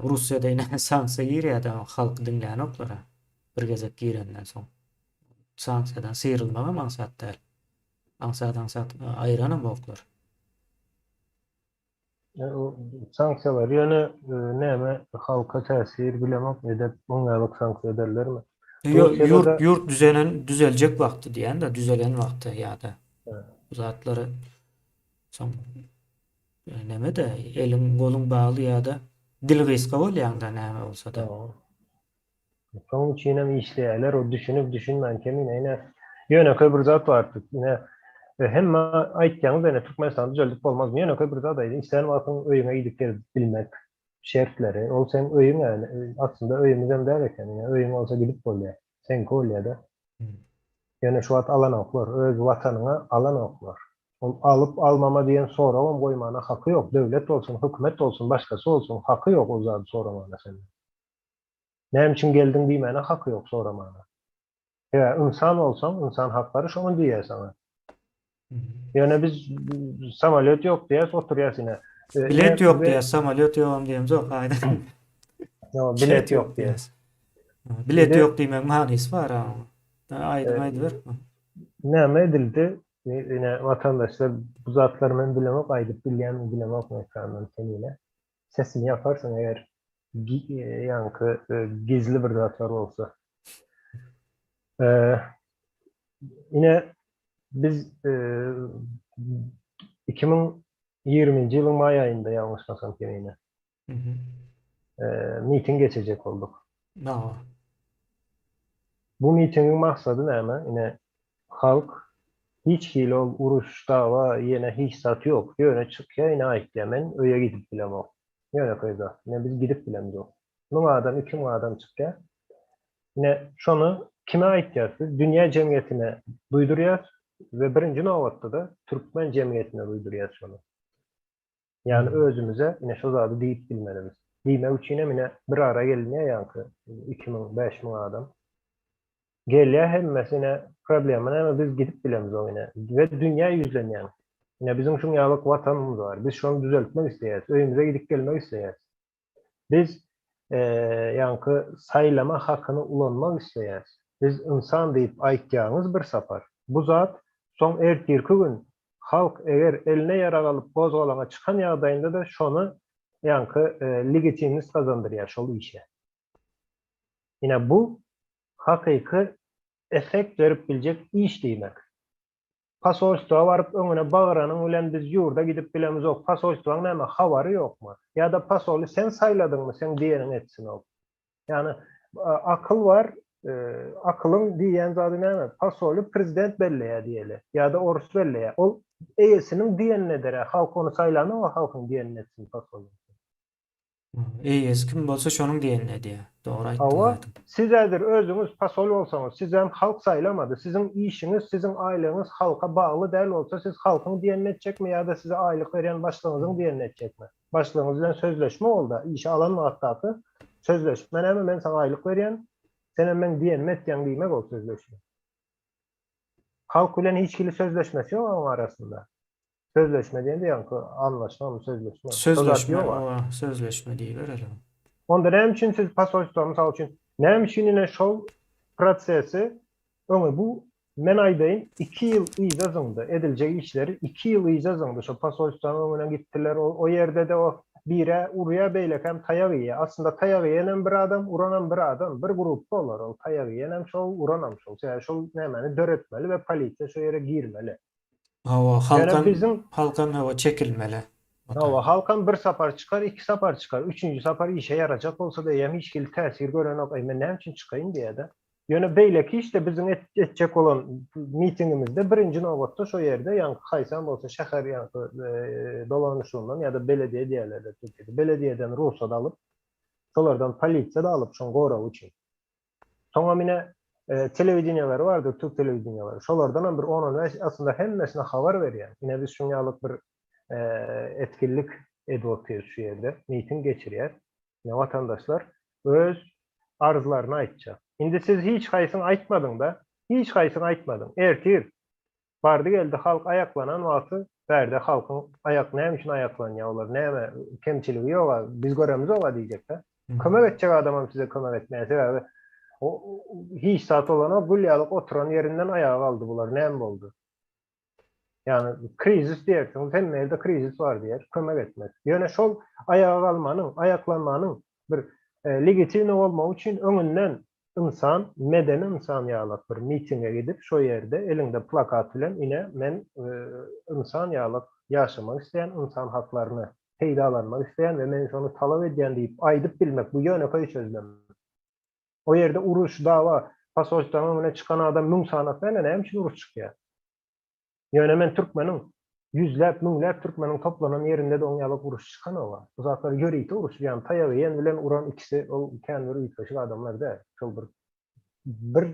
Russiýada ine sanksiýa girýär-de halky diňlänoklar bir gezek girenden soň. Sanksiýadan syrylmagam aňsat däl. Aňsat aňsat aýyranam boklar. Sanksiýalar ýöne näme halka täsir bilemok edip oňňalyk sanksiýa ederlermi? Ýok, ýurt ýurt düzelen düzeljek wagty diýen-de, düzelen wagty ýa-da bu zatlary soň neme-de eliň goluň bagly ýa-da dil gysga bolýaň-da näme bolsa-da. Şonuň üçinem işleýärler, o düşünip düşünmän kemine ine ýönekeý bir zat bar ine hemme aýtýaňyz ine Türkmenistany düzeldip bolmazmy ýönekeý bir zat aýdyň islän wagtyň öýüňe gidip gelip bilmek şertleri ol seň öýüň ýaly aslynda öýümizem däl eken ine öýüň bolsa gidip bolýar seňki bolýada ýöne şu wagt alanoklar öz watanyňa alanoklar ol alyp almama diýen soragam goýmana haky ýok döwlet bolsun hökümet bolsun başgasy bolsun haky ýok ol zady soramana senden. Näme üçin geldiň diýmäne haky ýok soramana. Sebäbi ynsan bolsaň, ynsan haklary şoňa diýýär saňa. Ýöne biz samolýot ýok diýýäs, oturýas ine. Bilet ýok diýýäs, samolýot ýogam diýemzok aýdyň. Ýok, bilet ýok diýýäs. Bilet ýok diýmegiň manysy bar a. Aýdyň aýdyber. Näme edildi? Ine watandaşlar bu zatlary men bilemok, aýdyp bilýänmi bilemok men ekrandan sen ine. Sesini ýaparsyň eger ýaňky gizli bir zatlar bolsa. Ine biz 2020-nji ýylyň maý aýynda ýalňyşmasam kemine. Miting geçirjek bolduk. Bu mitingiň maksady näme? Ine Halk hiç hili ol uruş dawa ýene hiç zat ýok ýöne çykýa ine aýtýa men öýe gidip bilemok ýönekeý zat ine biz gidip bilemzok müň adam 2000 adam çykýa ine şony kime aýtýas biz dünýä jemgyýetine duýdurýas we birinji nobatda-da türkmen jemgyýetine duýdurýas şony. Ýagny özümize ine şo zady diýip bilmeli biz. Diýmek üçinem ine bir ara gelinýär ýaňky 2000, 5000 adam. Gelýär hemmesi ine problema näme biz gidip bilemizok ine we dünýä ýüzlenýän. Ine biziň şuň ýalyk watanymyz bar. Biz şony düzeltmek isleýäris. Öýümize gidip gelmek isleýäris. Biz ýaňky saýlama hakyny ulanmak isleýäris. Biz ynsan diýip aýtýaňyz bir sapar. Bu zat soň ertirki gün halk eger eline ýarag alyp gozgalaňa çykan ýagdaýynda-da şony ýaňky legitimnost gazandyrýar şol işe. Ine bu hakyky effekt berip biljek iş diýmek. Posolstwa baryp öňüne bagyranyň bilen biz ýurda gidip bilemizok posolstwaň näme habary ýokmy? Ýa-da posoly sen saýladyňmy seň diýeniňi etsin ol. Ýagny akyl bar akylyň diýýän zady näme posoly prezident belleýär diýeli ýa-da orus belleýär ol eýesiniň diýenini ederä halk ony saýlanok halkyň diýenini etsin posoly. Eýesi kim bolsa şonuň diýenini edýär. Dogry aýtdyň Hawa, siz häzir özüňiz posol bolsaňyz, sizem halk saýlamady. Siziň işiňiz, siziň aýlygyňyz halka bagly däl bolsa, siz halkyň diýenini etjekmi ýa-da size aýlyk berýän başlygyňyzyň diýenini etjekmi? Başlygyňyz bilen sözleşme bolda, işe alan wagtdaky sözleşme näme, men saňa aýlyk berýän, senem meň diýenimi etýäň diýmek ol sözleşme. Halk bilen hiç hili sözleşmesi ýok onuň arasynda. Sözleşme diýende ýaňky anlaşma, sözleşme. Sözleşme, owa, sözleşme diýibereli. Onda näme üçin siz posolstwa, mysal üçin, näme üçin ine şol prosesi öňe bu Men aýdaýyn, 2 ýyl yza zyňdy, ediljek işleri 2 ýyl yza zyňdy. Şo posolstwanyň öňüne gitdiler, o, o ýerde-de o birä urýar, beýlekäm taýak iýýär. Aslynda taýak iýenem bir adam, uranam bir adam, bir grupda olar. Ol taýak iýenem şol, uranam şol. Sebäbi şol nämäni döretmeli we polisiýa şo ýere girmeli. Hawa, halkam, biziň halkam hawa çekilmeli. Hawa, halkam bir sapar çykar, iki sapar çykar, üçünji sapar işe ýarajak bolsa-da eýýäm hiç hili täsir görenok, eý men näme üçin çykaýyn diýýär-de. Ýöne beýleki işde biziň etjek bolan mitingimizde birinji nobatda şo ýerde ýaňky haýsam bolsa şäher ýaňky dolanyşygyndan ýa-da belediýe diýerler-de Türkiýede, belediýeden rugsat alyp, şolardan polisiýa-da alyp şoň goragy üçin. Soňam ine telewideniýeleri bardyr, türk telewideniýeleri. Şolardanam bir on-on bäş aslynda hemmesine habar berýän. Ine biz şuň ýalyk bir etkinlik edip otyrys şu ýerde, miting geçirýär. Ine watandaşlar öz arzlaryny aýtjak. Indi siz hiç haýsyň aýtmadyň-da, hiç haýsyň aýtmadyň. Ertir Bardy-geldi halk aýaklanan wagty bärde halkyň aýak näme üçin aýaklanýar olar näme kemçiligi ýoga biz göremizog-a diýjekde. Kömek etjek adamam size kömek etmeýär sebäbi hiç zat bolanok gül ýalyk oturan ýerinden aýaga galdy bular näme boldy. Ýagny krizis diýersiňiz hemme ýerde krizis bar diýer kömek etmez. Ýöne şol aýaga galmanyň aýaklanmanyň bir legitimni bolmagy üçin öňünden Ynsan, medeni ynsan ýalak bir mitinge gidip şo ýerde eliňde plakat bilen ine men ynsan ýalak ýaşamak isleýän, ynsan haklaryny peýdalanmak isleýän we men şony talap edýän diýip aýdyp bilmek bu ýönekeý sözlem. O ýerde uruş, dawa, posolstwanyň öňüne çykan adam müň sanat däl-de näme üçin uruş çykýar? Ýöne men türkmeniň ýüzläp, müňläp türkmeniň toplanan ýerinde-de oň ýalak uruş çykanoga. Bu zatlar ýörite uruş, ýagny taýak iýen bilen uran ikisi ol kän bir üýtgeşik adamlar däl. Şol bir bir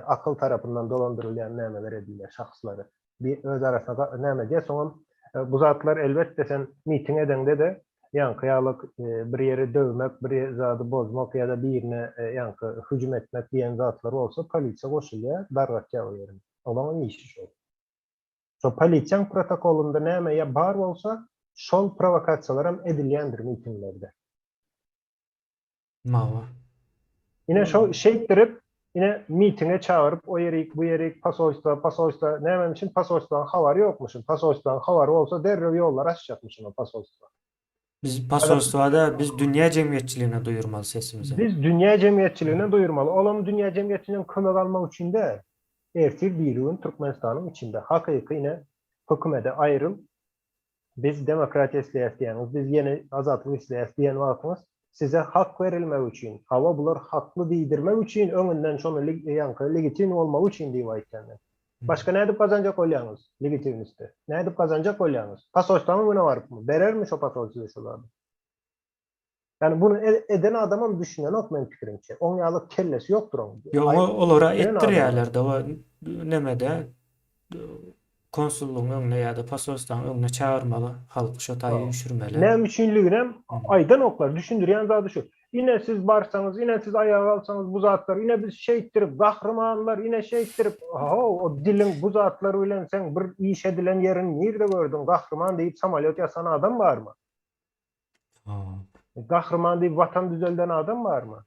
akyl tarapyndan dolandyrylýan nämeler edilýär şahslary. Bir öz arasynda näme edýär, soňam bu zatlar elbetde sen miting edeňde-de ýaňky ýalyk bir ýeri döwmek, bir zady bozmak ýa-da birine ýaňky hüjüm etmek diýen zatlar bolsa polisiýa goşulýar, dargatýar o ýerini. Olaň işi şol. Şo polisiýaň protokolynda näme ýa bar bolsa, şol prowokasiýalaram edilýändir mitinglerde. Mawa. Ine şo şeýtdirip, ine mitinge çagyryp, o ýerik, bu ýerik, posolstwa, posolstwa, nämem üçin posolstwaň habary ýokmuşyn. Posolstwaň habary bolsa derrew ýollar açjakmyşyn o posolstwa. Biz posolstwada biz dünýä jemgyýetçiligine duýurmaly sesimizi. Biz dünýä jemgyýetçiligine duýurmaly. Olam dünýä jemgyýetçiliginden kömek almak üçin däl. Ertir birigün Türkmenistanyň içinde hakyky ine hökümede aýryl biz demokratiýa isleýäs diýýäňiz, biz ýene azatlyk isleýäs diýen wagtyňyz size hak berilmegi üçin, hawa bular hakly diýdirmek üçin öňünden şony ýaňky legitimni bolmagy üçin diýip aýtýan men. Başga nädip gazanjak bolýaňyz legitimnisti? Nädip gazanjak bolýaňyz? Posolstwaň öňüne barypmy? Berermi şo posol size şo zady? Ýani buny eden adamam düşünenok meň pikirimçe. Oň ýaly kellesi ýokdur oň. Ýok, oňa olara etdirýärler-de o nemede konsullygyň öňüne ýa-da posolstwaň öňüne çagyrmaly halky şo taýy üýşürmeli. Näme üçinliginem aýdanoklar, düşündirýän zady şu. Ine siz barsaňyz, ine siz aýaga galsaňyz bu zatlar, ine biz şeýtdirip, gahrymanlar, ine şeýtdirip, ho, o diliň bu zatlar bilen seň bir iş edilen ýerini nirde gördüň, gahryman diýip samolýot ýasan adam barmy? Gahryman diýip watan düzelden adam barmy?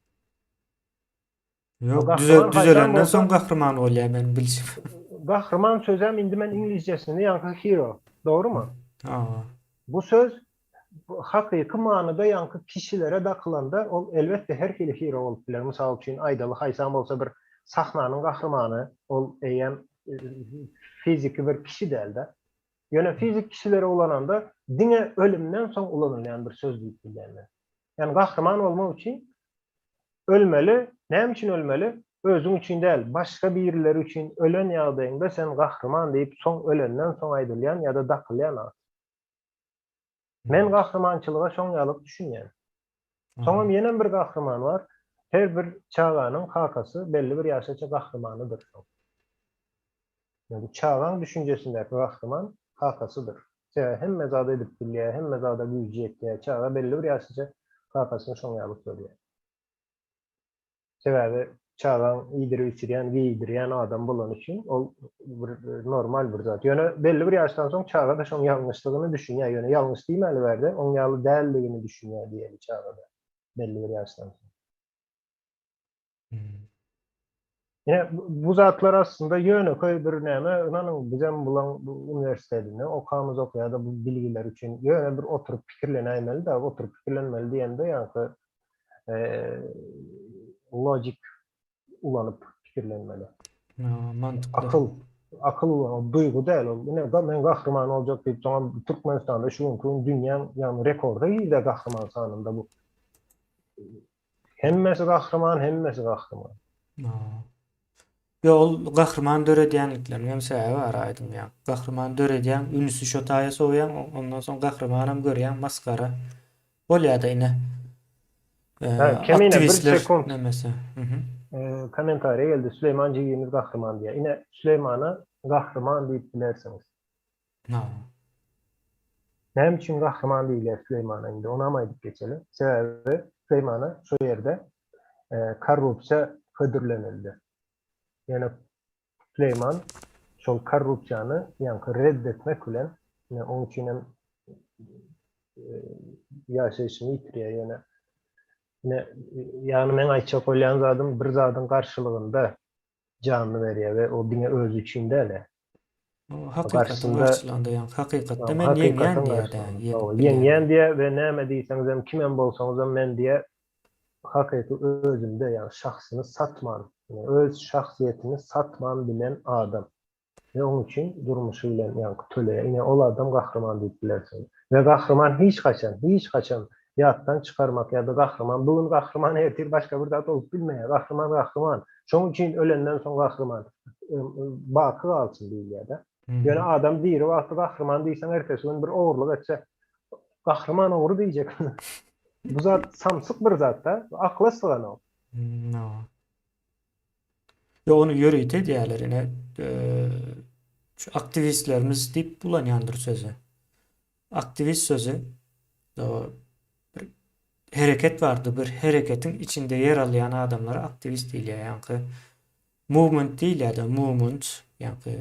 Ýok, düzelenden soň gahryman bolýar meniň bilşim. Gahryman sözem indi men iňlisçesini ýaňky hero, dogrymy? Hawa. Bu söz hakyky manyda ýaňky kişilere dakylanda ol elbetde her hili hero bolup biler. Mysal üçin aýdaly haýsam bolsa bir sahnanyň gahrymany ol eýýäm fiziki bir kişi dälde. Ýöne fizik kişilere ulananda diňe ölümden soň ulanylýan bir söz diýip bilýän men. Ýagny gahryman bolmak üçin Ölmeli, näme üçin ölmeli? Özüň üçin däl, başga birileri üçin ölen ýagdaýyňda sen gahryman diýip soň ölenden soň aýdylýan ýa-da dakylýan at. Men gahrymançylyga şoň ýalyk düşünýän. Soňam ýenem bir gahryman bar, her bir çaganyň kakasy belli bir ýaşaça gahrymanydyr şoň. Ýagny çagaň düşünjesindäki gahryman kakasydyr. Sebäbi hemme zady edip bilýär, hemme zada güýji ýetýär. Çaga belli bir ýaşaça kakasyny şoň ýaly görýär. Sebäbi çagaň iýdirip-içirýän, geýdirýän adam bolany üçin ol bir normal bir zat. Ýöne belli bir ýaşdan soň çaga-da şoň ýalňyşlygyny düşünýär. Ýöne ýalňyş diýmäli bärde, oň ýaly däldigini düşünýär diýeli çaga-da belli bir ýaşdan soň. Ine bu zatlar aslynda ýönekeý bir näme, ynanyň bizem bulaň bu uniwersitetinde okamyzok ýa-da bu bilgiler üçin ýöne bir oturyp pikirlenäýmeli-dä, oturyp pikirlenmeli diýende ýaňky logik ulanyp pikirlenmeli. Mantykly. Akyl, akyl ulan, duýgy däl ol. Ine men gahryman boljak diýip, soňam Türkmenistanda şu günki gün dünýäň ýagny rekorda girdi gahryman sanynda bu. Hemmesi gahryman, hemmesi gahryman. Ýok, ol gahryman döredýänlikleriniň hem sebäbi bar aýdyň ýa. Gahryman döredýäň, ünsi şo taýa sowýaň, ondan soň gahrymanam görýäň, masgara. Bolýa-da ine. Ha, Kemine bir Aktiwistler sekund. nemesi. Mhm. Kommentariýa geldi, Süleýman jigimiz gahryman diýýär. Ine, Süleýmana gahryman diýip bilersiňiz. Ha. Näme üçin gahryman diýilýär Süleýmana indi onam aýdyp geçeli. Sebäbi Süleýmana şo ýerde korrupsiýa hödürlenildi. Ýöne Süleýman şol korrupsiýany ýaňky red etmek bilen, ine oň üçin hem ýaşaýşyny ýitirýär ýöne ine ýagny meň aýtjak bolýan zadym bir zadyň garşylygynda janyny berýär we o diňe özi üçin däl-e. Hakykatyň garşylygynda ýaňky hakykatda men ýeňýän diýýär-dä. Ýeňýän diýýär we näme diýseňizem, kimem bolsaňyzam men diýýär hakyky özünde, ýagny şahsyny satman, öz şahsyýetini satman bilen adam. We oň üçin durmuşy bilen ýaňky töleýär. Ine ol adam gahryman diýip bilersiňiz. We gahryman hiç haçan, hiç haçan ýatdan çykarmak ýa-da gahryman bu gün gahryman ertir başga bir zat bolup bilmeýär. Gahryman gahryman. Şoň üçin ölenden soň gahryman baky galsyn diýilýär-de. Ýöne adam diri wagty gahryman diýseň ertesi gün bir ogurlyk etse gahryman ogry diýjek. Bu zat samsyk bir zat-da. Akla syganok. Ýok ony ýörite edýärler ine şu aktiwistlerimiz diýip ulanýandyr sözi. Aktiwist sözi bir hereket bardy, bir hereketiň içinde ýer alýan adamlara aktiwist diýilýär. Ýaňky movement diýilýär-de, movement, ýaňky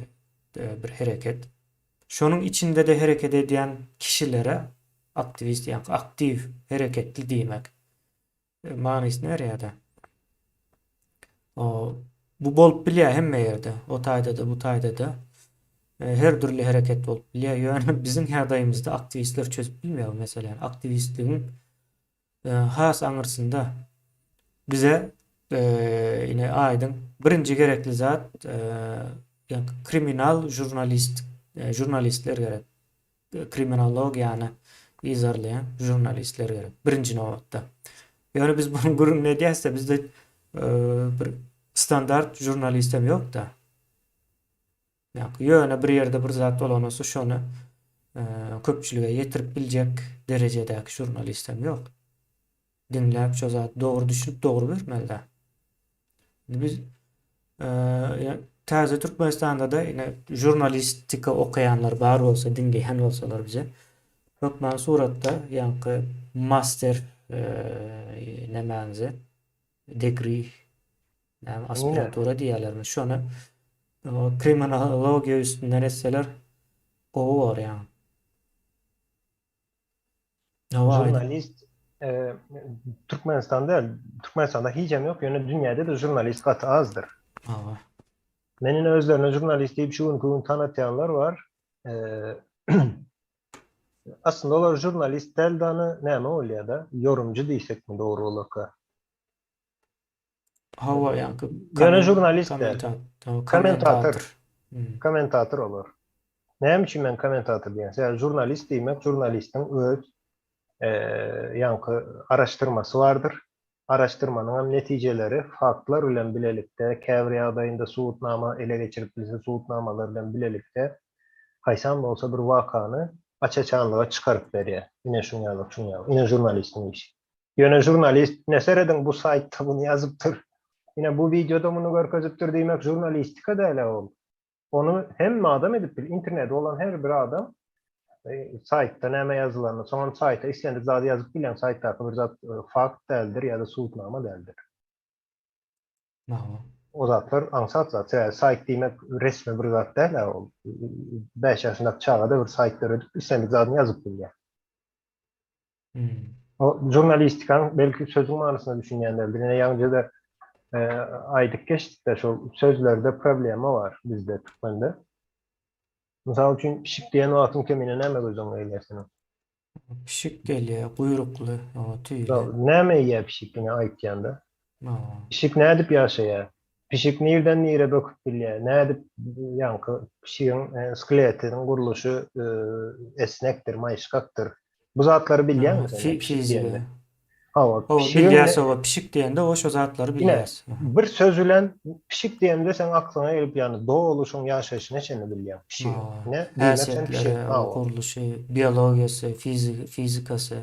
bir hereket. Şonuň içinde-de hereket edýän kişilere aktiwist, ýaňky aktiw, hereketli diýmek. Manysyny berýär-de. O bu bolup bilýär hemme ýerde. O taýda-da, bu taýda-da. Her dürli hereket bolup bilýär. Ýöne biziň ýagdaýymyzda aktiwistler çözüp bilmeýär bu meseläni. Aktiwistligiň has aňyrsynda bize ine aýdyň birinji gerekli zat kriminal žurnalist žurnalistler gerek. Kriminologiýany yzarlaýan žurnalistler gerek birinji nobatda. Ýöne biz bunuň gürrüňini edýäs-de bizde bir standart žurnalistem ýok-da. Ýöne bir ýerde bir zat bolan bolsa şony köpçülige ýetirip biljek derejedäki žurnalistem ýok. Diňläp şo zat dogry düşünip dogry bermeli-dä. Indi biz täze Türkmenistanda-da ine žurnalistika okaýanlar bar bolsa, diňleýän bolsalar bize hökman suratda ýaňky master nämäňizi degree näme aspirantura diýýärlermi şony kriminologiýa üstünden etseler gowy bor ýaňy. Žurnalist e, Türkmenistanda Türkmenistanda hiç hem yok. Ýöne dünýäde de žurnalist gaty azdyr. Hawa. Men ine özlerine žurnalist diýip şu günki gün tanatýanlar bar. E, aslynda olar žurnalist däl dany näme bolýar da? Ýorumjy diýsekmi dogry bolarka? Hawa, ýaňky Ýöne žurnalist däl. Kommentator. Hmm. Kommentator olar. Näme üçin men kommentator diýen? Sebäbi žurnalist diýmek žurnalistiň öz e, ýaňky araşdyrmasy bardyr. Araşdyrmanyň hem netijeleri faktlar bilen bilelikde, käbir ýagdaýynda subutnama ele geçirip bilse subutnamalar bilen bilelikde haýsam bolsa bir wakany aç-açanlyga çykaryp berýär. Ine şuň ýaly, şuň ýaly. Ine žurnalistiň işi. Ýöne žurnalist, ine serediň bu saýtda muny ýazypdyr, ine bu wideoda muny görkezipdir diýmek žurnalistika däl-ä ol. Ony hemme adam edip biler. Interneti bolan her bir adam saýtda näme ýazylanyny, soňam saýta islendik zady ýazyp bilýäň, saýtdaky bir zat fakt däldir ýa-da subutnama däldir. O zatlar aňsat zat. Sebäbi saýt diýmek resmi bir zat däl-ä ol. 5 ýaşyndaky çaga-da bir saýt döredip islendik zadyny ýazyp bilýär. O žurnalistikanyň belki sözüň manysyna düşünýänler. Ine ýaňyja-da. Aýdyp geçdik-de şol sözlerde problema bar bizde türkmende. Mysal üçin pişik diýen wagtyň kemine näme göz öňüňe gelýär seniň? Pişik gelýär, guýrukly, tüýli. Näme iýýär pişik ine aýtýanda? Pişik nädip ýaşaýar? Pişik nirden nire böküp bilýär? Nädip ýaňky pişigiň skletiniň gurluşy esnekdir, maýyşgakdyr. Bu zatlary bilýäňmi sen? Pişik diýende. Hawa, pişigiň bilýäs hawa, pişik diýende o şo zatlary bilýäs. Bir söz bilen pişik diýende seň aklyňa gelip ýany doly şoň ýaşaýşyna çenli bilýäň pişigiň. Ne diýmek sen pişik. Hawa. Gurluşy, biologiýasy, fizikasy.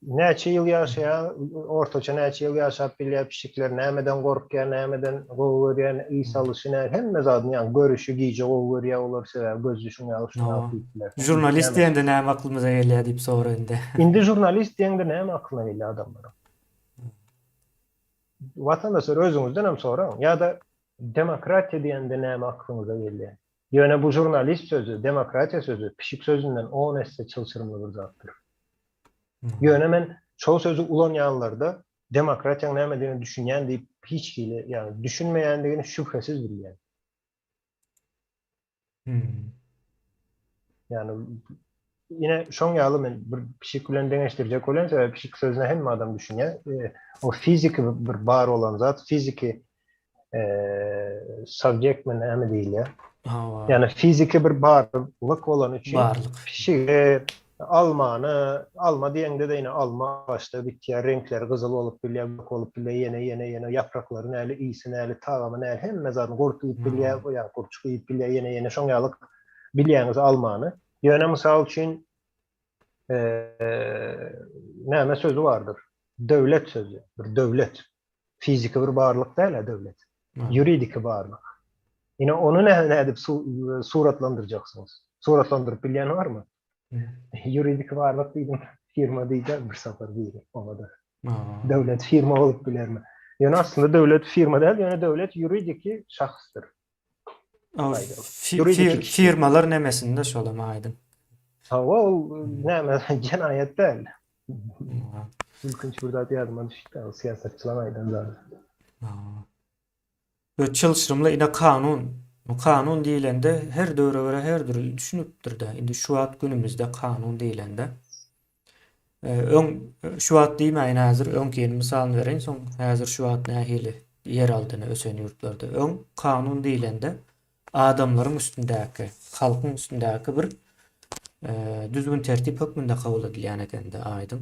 Näçe ýyl ýaşaýar, ortaça näçe ýyl ýaşap bilýär pişikler, nämeden gorkýar, nämeden gowy görýär, ys alyşy nä, hemme zadyny ýagny görüşi gije gowy görýär olar sebäbi gözi şuň ýaly şuň ýaly diýip bilersiň. Žurnalist diýende näme aklymyza gelýär diýip sora indi. Indi žurnalist diýeňde näme aklyna gelýär adamlaryň? Watandaşlar özüňizden hem soraň. Ýa-da demokratiýa diýende näme aklyňyza gelýär? Ýöne bu žurnalist sözi, demokratiýa sözi pişik sözünden on esse çylşyrymly bir zatdyr. Ýöne men şol sözi ulanýanlarda demokratiýaň nämedigine düşünýän diýip hiç hili, ýagny düşünmeýändigini şübhesiz bilýän. Ýagny ine şoň ýaly men bir pişik bilen deňeşdirjek bolýan, sebäbi pişik sözüne hemme adam düşünýär. O fiziki bir bar olan zat, fiziki subject mi näme diýilýär? Hawa. Ýagny fiziki bir barlyk bolany üçin barlyk. Pişigi almany, alma diýeňde-de ine alma agaçda bitýär, reňkleri gyzyl bolup bilýär, gök bolup bilýär, ýene, ýene, ýene ýapraklary näli, ysy näli, tagamy näli, hemme zadyny gurt iýip bilýär, ýagny gurçuk iýip bilýär, ýene, ýene şoň ýaly bilýäňiz almany. Ýöne mysal üçin näme sözi bardyr? Döwlet sözi, bir döwlet. Fiziki bir barlyk däl-ä döwlet. Ýuridiki barlyk. Ine ony nädip suratlandyrjaksyňyz? Suratlandyryp bilýän barmy? Ýuridiki barlyk diýdim, firma diýdi bir sapar biri oňa-da. Döwlet firma bolup bilermi? Ýöne aslynda döwlet firma däl, ýöne döwlet ýuridiki şahsdyr. Firmalar nemesinde şolam aýdyň. Hawa, ol näme jenaýat däl. Ilkinji bir zat ýadyma düşdi, o syýasatçylaryň aýdan zady. Bu çylşyrymly ine kanun. Bu kanun diýilende her döwre görä her dürli düşünipdir-de. Indi şu wagt günümizde kanun diýilende. Öň şu wagt diýmäýin häzir öňkini mysalyny bereýin soň häzir şu wagt nähili ýer aldyny ösen ýurtlarda. Öň kanun diýilende adamlaryň üstündäki, halkyň üstündäki bir düzgün tertip hökmünde kabul edilýän ekende aýdyň.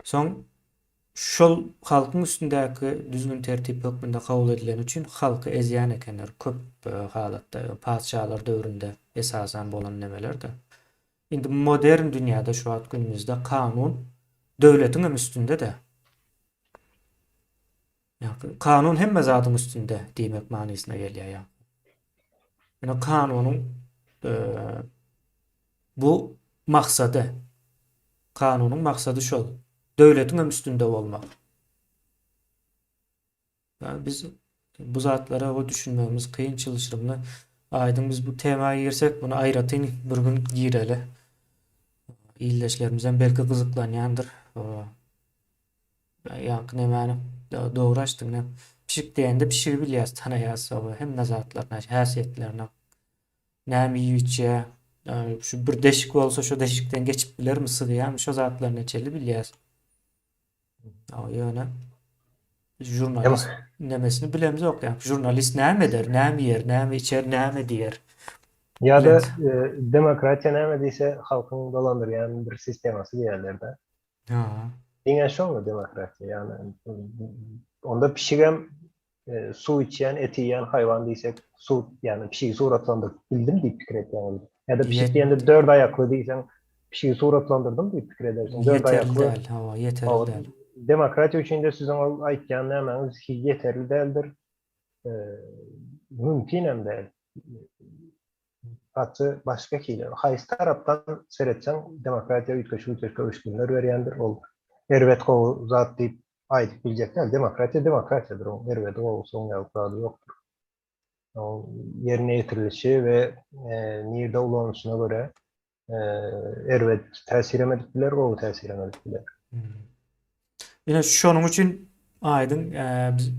Soň şol halkyň üstündäki düzgün tertip hökmünde kabul edileni üçin halky ezýän ekenler köp halatda patyşalar döwründe esasan bolan nemelerde. Indi modern dünýäde şu wagt günümizde kanun döwletiň hem üstünde-de. Ýa kanun hemme zadyň üstünde diýmek manysyna gelýär ýa. Ýöne kanunyň e, bu maksady kanunyň maksady şol. Döwletiň hem üstünde bolmak. Ýa biz bu zatlara o düşünmegimiz kyn, çylşyrymly. Aýdyň biz bu tema girsek, muny aýratyn bir gün gireli. Ildeşlerimiz hem belki gyzyklanýandyr. Ýaňky nemäni dogry açdyň ne. Pişik diýende pişigi bilýäs, tanaýas, hemme zatlaryny, häsiýetlerini. Näme iýip içýär, şu bir deşik bolsa şu deşikden geçip bilermi, sygýarmy, şo zatlaryny çenli bilýäs. Ýöne žurnalist nemesini bilemzok ýa. Žurnalist näme eder, näme iýer, näme içer, näme diýer. Ýa-da demokratiýa näme diýse halkyň dolandyrýan bir sistemasy diýerler-de. Ha. Diňe şoňmy demokratiýa? Ýagny onda pişigem e, suw içýän, et iýýän haýwan diýsek, suw, ýagny pişigi suratlandyryp bildim diýip pikir etýäňiz. Ýa-da pişik diýende dört aýakly diýseň, pişigi suratlandyrdym diýip pikir edersiň. Dört aýakly. Däl, hawa, ýeterli däl. Demokratiýa üçin de siziň ol aýtýan nämäňiz ýeterli däldir. E, mümkin hem däl. Gaty başga hili. Haýsy tarapdan seretseň demokratiýa üýtgeşik-üýtgeşik öwüşginler berýändir. Ol erbet gowy zat diýip aýdyp biljek däl. Demokratiýa demokratiýadyr. Oň erbedi gowusy oň ýaly zady ýokdur. Oň ýerine ýetirilişi we nirde ulanylyşyna görä erbet täsirem edip biler, gowy täsirem edip biler. Ine şonuň üçin aýdyň biz.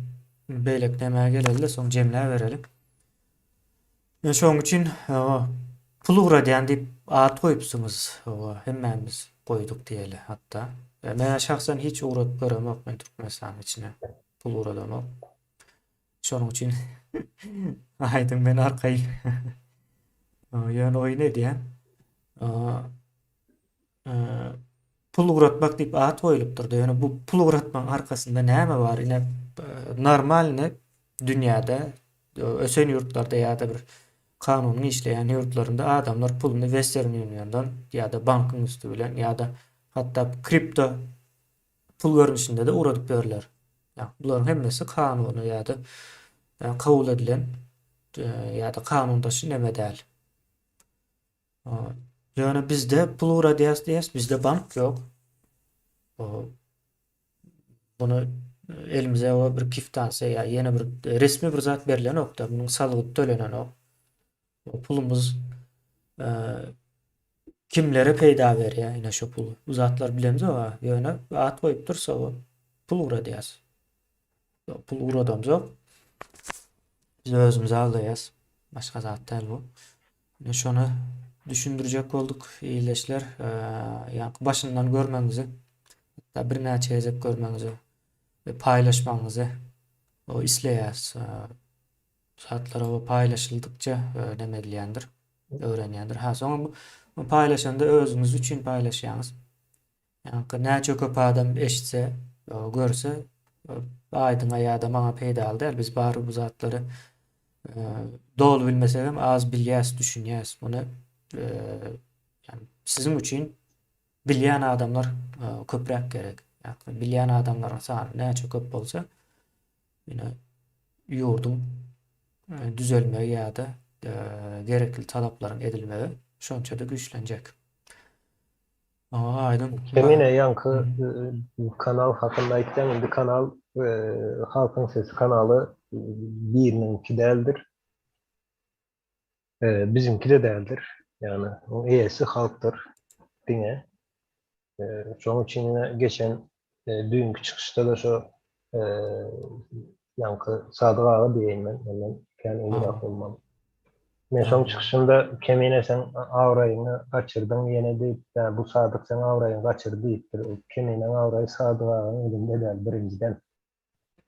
beýleki nämä geleli-de soň jemläbereli. Ýöne şonuň üçin pul ugradýan diýip at goýupsyňyz. Hawa, hemmämiz goýduk diýeli hatda. Men şahsan hiç ugradyp göremok men Türkmenistanyň içine pul ugradamok. Şonuň üçin aýdyň men arkaýyn. Ýöne oýun edýän. Pul ugratmak diýip at goýlupdyr-da, ýöne bu pul ugratmagyň arkasynda näme bar? Ine, normalny dünýäde, ösen ýurtlarda ýa-da bir kanunyň işleýän ýurtlarynda adamlar puluny Western Uniondan ýa-da bankyň üsti bilen ýa-da hatda kripto pul görnüşinde-de ugradyp ýörler. Ýa, bularyň hemmesi kanuny ýa-da kabul edilen ýa-da kanun daşy neme däl. Ýöne bizde pul ugradýas diýýäs, bizde bank ýok. Bunu elimize o bir kiftansiýa ýa ýene bir resmi bir zat berlenok-da, munuň salgydy tölenenok. O pulumyz e, kimlere peýda berýär ine şu pul. Bu zatlar bilemzok-a, ýöne at goýup dursa o pul ugradýas. Pul ugradamzok. Biz özümizi aldaýas. Başga zat däl bu. Ine şony düşündirjek bolduk ildeşler. Ýaňky başyndan görmegiňizi, hatda birnäçe gezek görmegiňizi we paýlaşmagyňyzy o isleýäs. Zatlar o paýlaşyldykça neme edilýändir, öwrenýändir. Ha, soňam bu paýlaşanda özüňiz üçin paýlaşýaňyz. Ýaňky näçe köp adam eşitse, görse, aýdyňa ýa-da maňa peýdaly däl. Biz bary bu zatlary doly bilmesegem az bilýäs, düşünýäs. Muny ýani siziň üçin bilýän adamlar köpräk gerek. Ýagny bilýän adamlaryň sany näçe köp bolsa, ýöne ýurduň düzelmegi ýa-da gerekli talaplaryň edilmegi şonça-da güýçlenjek. Awa aýdyň. Kemine ýaňky kanal hakynda aýtýaň indi kanal Halkyň sesi kanaly biriniňki däldir. Biziňki-de däldir. Ýagny oň eýesi halkdyr diňe. Şoň üçin ine geçen düýnki çykyşda-da şo ýaňky Sadyk aga diýeýin men, menden kän ulurak bolmaly. Men şoň çykyşynda Kemine sen abraýyňy gaçyrdyň ýene diýip, bu Sadyk seň abraýyňy gaçyrdy diýipdir. Keminäň abraýy Sadyk agaň elinde däl birinjiden.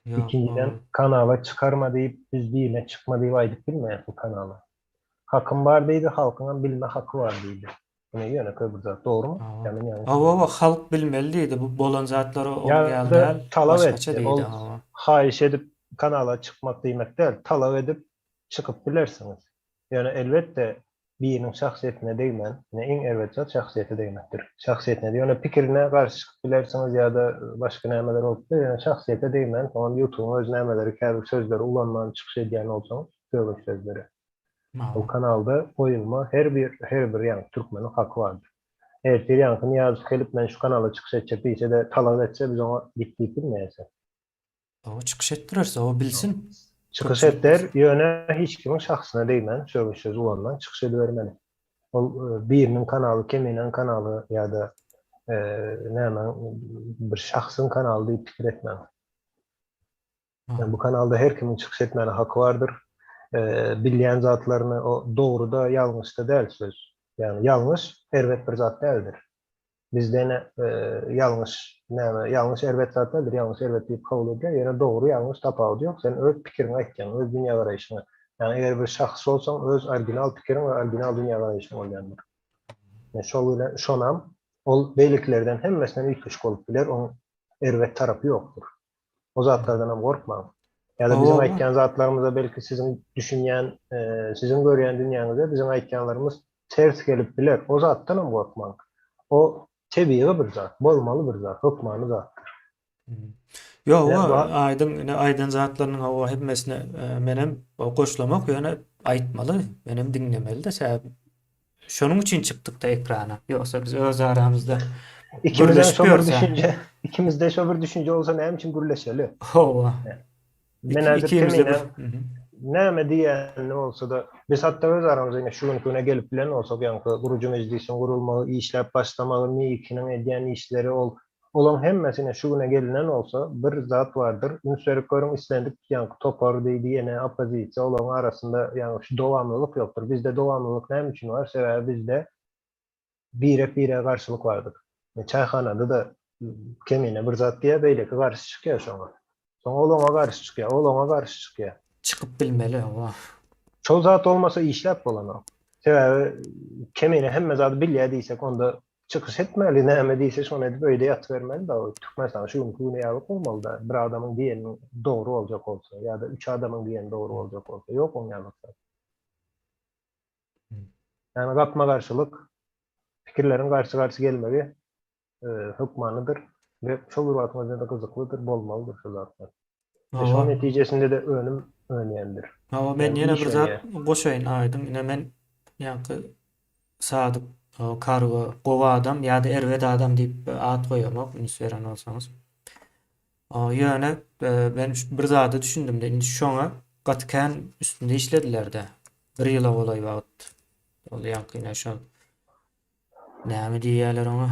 Ikinjiden kanala çykarma diýip biz birine çykma diýip aýdyp bilmeýäs bu kanala. Hakym bar diýdi, halkyňam bilme haky bar diýdi. Ine ýönekeý bir zat, dogrumy? Ýa men ýalňyş Hawa, hawa, halk bilmeli diýdi, bu bolan zatlary ol ýaly Ýa-da däl, talap başgaça etdi, ol diýdi, hawa. haýyş edip kanala çykmak diýmek däl, talap edip çykyp bilersiňiz. Ýöne elbetde biriniň şahsyýetine degmän, ine iň erbet zat şahsyýete degmekdir. Şahsyýetine ýöne pikirine garşy çykyp bilersiňiz ýa-da başga nämeler bolup biler, ýöne şahsyýete degmän, soňam ýutubyň özi nämeleri käbir sözleri ulanman çykyş edýän bolsaňyz, sögünç sözleri. Ol kanalda goýulma her bir her bir ýaňky türkmeniň haky bardyr. Ertir ýaňky Nyýazow gelip men şu kanalda çykyş etjek diýse-de talap etse biz oňa git diýip bilmeýäs. O çykyş etdirerse o bilsin. Çykyş etder, ýöne hiç kimiň şahsyna degmän, sögünç söz ulanman çykyş edibermeli. Ol biriniň kanaly, Keminäň kanaly ýa-da nämäň bir şahsyň kanaly diýip pikir etmäň. Yani bu kanalda her kimiň çykyş etmäne haky bardyr. Bilýän zatlaryny o dogruda ýalňyşda däl söz. Yani ýalňyş erbet bir zat däldir. Bizde ene ýalňyş näme ýalňyş erbet zat däldir, ýalňyş erbet diýip kabul edýär. Ýöne dogry ýalňyş tapawudy ýok. Sen öz pikiriňi aýtýaň, öz dünýägaraýşyňy. Yani eger bir şahs bolsaň öz original pikiriň we original dünýägaraýşyň bolýandyr. Yani şol bilen şonam ol beýlekilerden hemmesinden üýtgeşik bolup biler, oň erbet tarapy ýokdur. O zatlardan hem gorkmaň. Ýa-da biziň aýtýan zatlarymyza belki siziň düşünýän, siziň görýän dünýäňize biziň aýtýanlarymyz ters gelip biler. O zatdan hem gorkmaň. O tebigy bir zat, bolmaly bir zat, hökmany zatdyr. Ýok, aýdyň, ine aýdan zatlarynyň hawa hemmesine menem goşulamak, ýöne aýtmaly, menem diňlemeli-de, sebäbi Şonuň üçin çykdykda ekrana. Ýogsa biz öz aramyzda İkimizde şo bir düşünje, ikimizde şo bir düşünje bolsa näme üçin gürleşeli? Hawa. Men häzir ikimizde bir näme diýenini bolsa-da, biz hatda öz aramyzda ine şu günki güne gelip bilen bolsak, ýaňky gurujy mejlisiň gurulmagy, işläp başlamagy, MİK-niň edýän işleri ol. Olaň hemmesine şu güne gelinen bolsa, bir zat bardyr, üns berip görüň, islendik ýaňky topar diýdi, ýene oppozisiýa, olaryň arasynda ýaňky şu dowamlylyk ýokdur. Bizde dowamlylyk näme üçin bar? Sebäbi bizde birek-birege garşylyk bardyr. Çaýhanada-da Kemine bir zat diýýär, beýleki garşy çykýar şoňa. Soň ol oňa garşy çykýar, ol oňa garşy çykýar. Çykyp bilmeli, hawa. Şol zat bolmasa işläp bolanok. Sebäbi Kemine hemme zady bilýär diýsek, onda çykyş etmeli, näme diýse şony edip öýde ýatybermeli da, Türkmenistan şu günki güni ýaly bolmaly-da, bir adamyň diýeni dogry boljak bolsa ýa-da üç adamyň diýeni dogry boljak bolsa, ýok oň ýaly zat. Ýagny gapma-garşylyk, pikirleriň garşy-garşy gelmegi hökmanydyr we şol bir wagtyň özünde-de gyzyklydyr, bolmalydyr şu zatlar. We şonuň netijesinde-de önüm önýändir. Hawa, men ýene bir zat goşaýyn Aýdyň. Ine men ýaňky Sadyk Kargo gowy adam ýa-da erbet adam diýip at goýamok, üns beren bolsaňyz. Ýöne men bir zada düşündim-de, indi şoňa gaty kän üstünde işlediler-de. Bir ýyla golaý wagt. Ol ýaňky ine şol näme diýýärler oňa?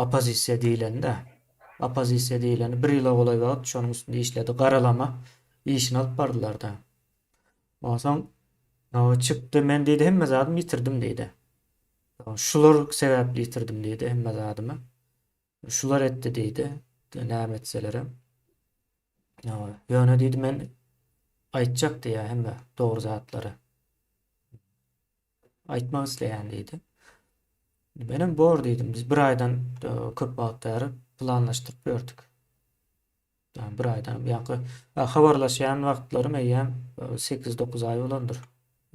Oppozisiýa diýlende. Oppozisiýa diýleni bir ýyla golaý wagt şonuň üstünde işledi. Garalama işini alyp bardylar-da. Onsoň çykdy, men diýdi, hemme zadymy ýitirdim diýdi. Şular sebäpli ýitirdim diýdi, hemme zadymy. Şular etdi diýdi, näme etselerem. Ýöne diýdi, men aýtjak diýýär hemme dogry zatlary. Aýtmak isleýän diýdi. Menem bor diýdim. Biz bir aýdan köp wagt bäri planlaşdyryp ýördük. Yani bir aýdan ýaňky habarlaşýan wagtlarym eýýäm 8-9 aý bolandyr.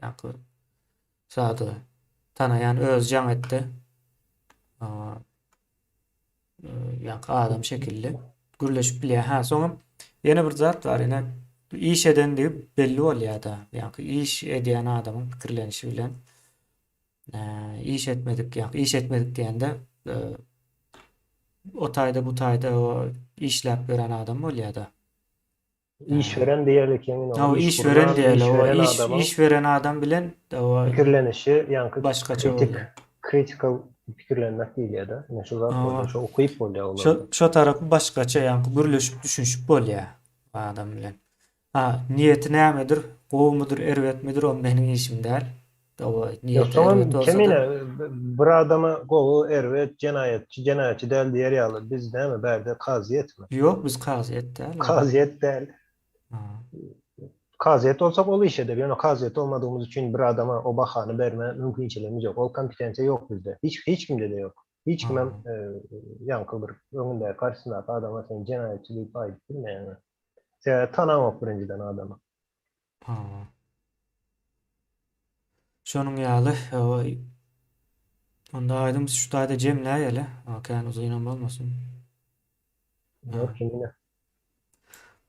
Ýaňky Sadygy tanaýan özi jaň etdi. Ýaňky adam şekilli gürleşip bilýär. Ha, soňam ýene bir zat bar, ine iş edendigi belli bolýar-da. Ýaňky iş edýän adamyň pikirlenişi bilen iş etmedik, ýaňky iş etmedik diýende o taýda bu taýda o işläp ýören adam bolýar-da. Iş beren diýeli kemine. Hawa, iş beren diýeli. Iş iş beren adam bilen pikirlenişi ýaňky başgaça bolýar. Critical pikirlenmek diýilýär-de. Ine şu zat bolýar, şo ukyp bolýar olarda. Şo şo tarapy başgaça ýaňky gürleşip düşünişip bolýar adam bilen. Ha, niýeti nämedir, gowumydyr, erbetmidir, o meniň işim däl. Hawa, niýeti erbet bolsa-da. Kemine bir adama gowy, erbet, jenaýatçy, jenaýatçy däl diýer ýaly biz näme bärde kazyýetmi? Ýok, biz kazyýet däl. Kazyýet däl. Kazyýet bolsak ol iş eder, ýöne kazyýet bolmadygymyz üçin bir adama o bahany berme mümkinçiligimiz ýok. Ol kompetensiýa ýok bizde. Hiç hiç kimde-de ýok. Hiç kimem ýaňky bir öňündäki garşysyndaky adama sen jenaýatçy diýip aýdyp bilmeýär. Sebäbi tanaňok birinjiden adamy. Hawa. Şonuň ýaly, onda aýdym şu taýda jemläýeli. Kän uzynam bolmasyn. Ýok, ýene.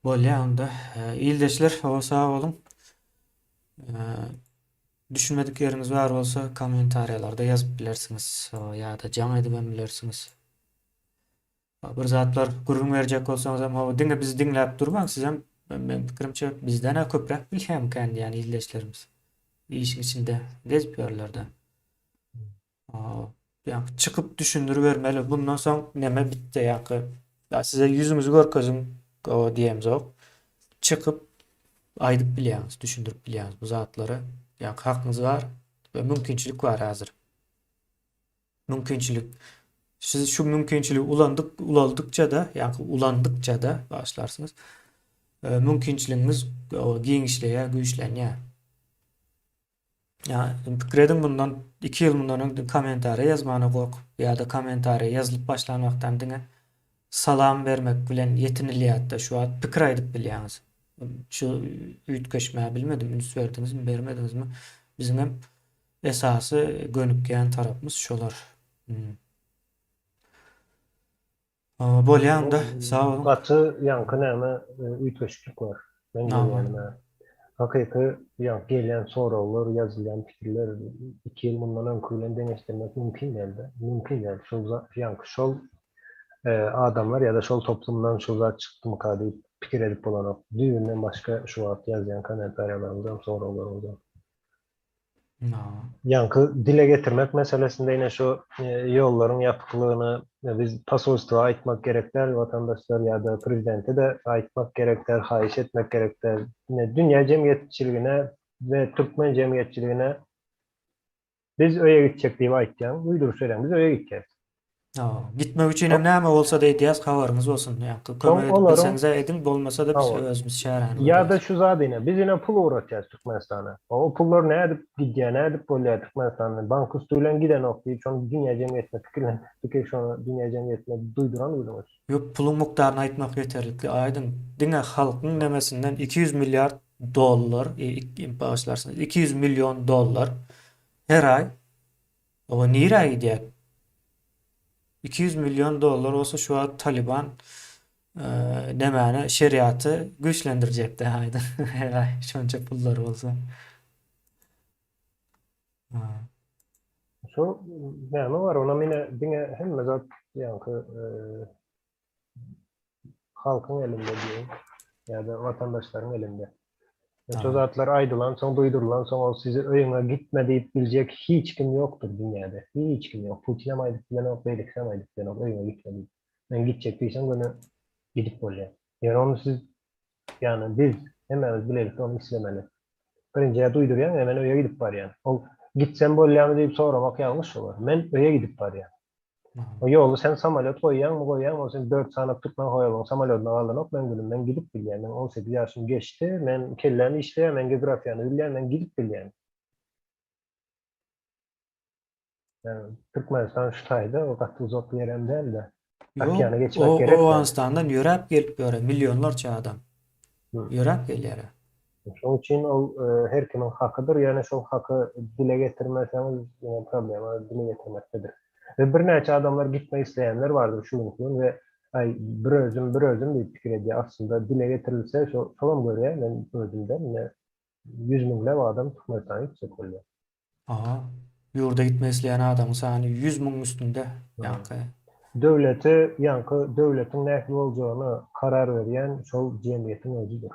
Bolýar onda. Ildeşler, hawa sag boluň. Düşünmedik ýeriňiz bar bolsa kommentariýalarda ýazyp bilersiňiz ýa-da jaň edibem bilersiňiz. Bir zatlar gürrüň berjek bolsaňyzam hawa diňe bizi diňläp durmaň sizem meň pikirimçe bizdenä köpräk bilýämikän diýýän ildeşlerimiz işiň içinde gezip ýörlerde. Ýa çykyp düşündiribermeli bundan soň neme bitdi ýaňky ýa size ýüzüňizi görkeziň diýemzok. Çykyp aýdyp bilýäňiz, düşündirip bilýäňiz bu zatlary. Ýaňky hakyňyz bar we mümkinçilik bar häzir. Mümkinçilik. Siz şu mümkinçiligi ulandyk, ulaldykça-da, ýagny ulandykça-da başlarsyňyz. E, mümkinçiligiňiz giňişleýär, güýçlenýär. Ýa pikir ediň bundan 2 ýyl mundan öň kommentariýa ýazmana gorkup ýa-da kommentariýa ýazylyp başlan wagtdan diňe salam bermek bilen ýetinilýärdi. Şu wagt pikir aýdyp bilýäňiz. Şu üýtgeşmä bilmedim, üns berdiňizmi, bermediňizmi? Biziň hem Esasy gönükýän tarapymyz şolar. Bolýa onda, sag boluň. Gaty ýaňky näme üýtgeşiklik bar. Men görýänim hä. Hakyky ýaňky gelýän soraglar, ýazylýan pikirler iki ýyl mundan öňki bilen deňeşdirmek mümkin dälde. Mümkin däl. Şol ýaňky şol adamlar ýa-da şol toplumdan şol zat çykdymyka diýip pikir edip bolanok. Düýbünden başga şu wagt ýazýan kommentariýalaryňyzam, soraglaryňyzam. Ýaňky dile getirmek meselesinde ine şu ýollaryň ýapyklygyny biz posolstwa aýtmak gerek däl, watandaşlar ýa-da prezidente-de aýtmak gerek däl, haýyş etmek gerek däl. Ine dünýä jemgyýetçiligine we türkmen jemgyýetçiligine biz öýe gitjek diýip aýtýaň, duýduryş berýäň, biz öýe gitýäs. Gitmek üçin hem näme bolsa-da edýäs, habaryňyz bolsun. Ýaňky kömek edip bilseňiz-ä ediň, bolmasa-da biz özümiz çäräni görýäs. Ýa-da şu zat ine, biz ine pul ugratýas Türkmenistana. O pullar nädip gidýär, nädip bolýar Türkmenistandan? Bank üsti bilen gidenok diýip, şony dünýä jemgyýetine pikirlenip, pikir şony dünýä jemgyýetine duýduran günüňiz. Ýok, puluň mukdaryny aýtmak ýeterlikli, aýdyň. Diňe halkyň nemesinden 200 milliard dollar, bagyşlarsyňyz, 200 million dollar her aý Oba nirä gidýär? 200 million dollar bolsa şu wagt Taliban nemäni şeriaty güýçlendirjekdi aýdyň. Her aý şonça pullary bolsa. Şu näme bar ona mine diňe hemme zat ýaňky halkyň elinde diýeýin ýa-da watandaşlaryň elinde. Şo zatlar aýdylan soň, duýdurylan soň ol sizi öýüňe gitme diýip biljek hiç kim ýokdur dünýäde. Hiç kim ýok. Putinem aýdyp bilenok, beýlekisem aýdyp bilenok öýüňe gitme diýip. Men gitjek diýseň göni gidip bolýar. Ýöne ony siz ýagny biz hemmämiz bilelikde ony islemeli. Birinjä duýdurýaň, men öýe gidip barýan. Ol gitsem bolýarmy diýip soramak ýalňyş bolar. Men öýe gidip barýan. O ýoly sen samolýot goýýaňmy goýýaňmy ol sen 4 sany türkmen hojalygyň samolýodyna galanok men gülüm men gidip bilýän men 18 ýaşym geçdi men kelläm işleýär men geografiýany bilýän men gidip bilýän. Yani Türkmenistan şu taýda o gaty uzak ýerem däl-de. Okeana geçmek gerek. Owganystandan ýöräp gelip ýöre millionlarça adam. Ýöräp gelýär. Şonuň üçin ol her kimiň hakydyr, ýöne şol haky dile getirmeseňiz, ýene problema dile getirmekdedir. We birnäçe adamlar gitmek isleýänler bardyr şu günki gün we aý bir özüm, bir özüm diýip pikir edýär. Aslynda dile getirilse şo şolam görýär, men özümden ine ýüz müňläp adam Türkmenistana gitjek bolýar. Aha. Ýurda gitmek isleýän adamyň sany 100 müňüň üstünde ýaňky. Döwleti ýaňky döwletiň nähili boljagyna karar berýän şol jemgyýetiň özüdir.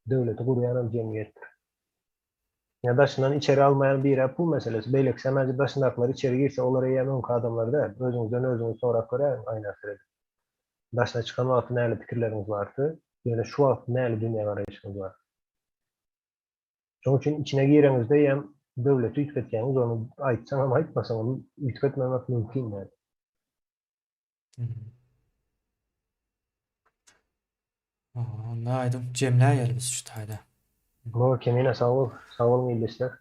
Döwleti gurýanam jemgyýetdir. Ýa daşyndan içeri almaýan birä pul meselesi, beýlekisem äje daşyndakylar içeri girse olar eýýäm öňki adamlar däl. Özüňizden özüňiz sorap göräýiň aýna seredip. Daşyna çykan wagty näli pikirleriňiz bardy, ýöne şu wagt näli dünýägaraýşyňyz bar. Şonuň üçin içine gireňizde hem döwleti üýtgetýäňiz, ony aýtsaňam aýtmasaňam üýtgetmemek mümkin däl. Onda aýdyň jemläýeli biz şu taýda. Bor Kemine sag bol. Sag boluň ildeşler.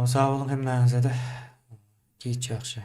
Sag boluň hemmäňize-de. Giç ýagşy.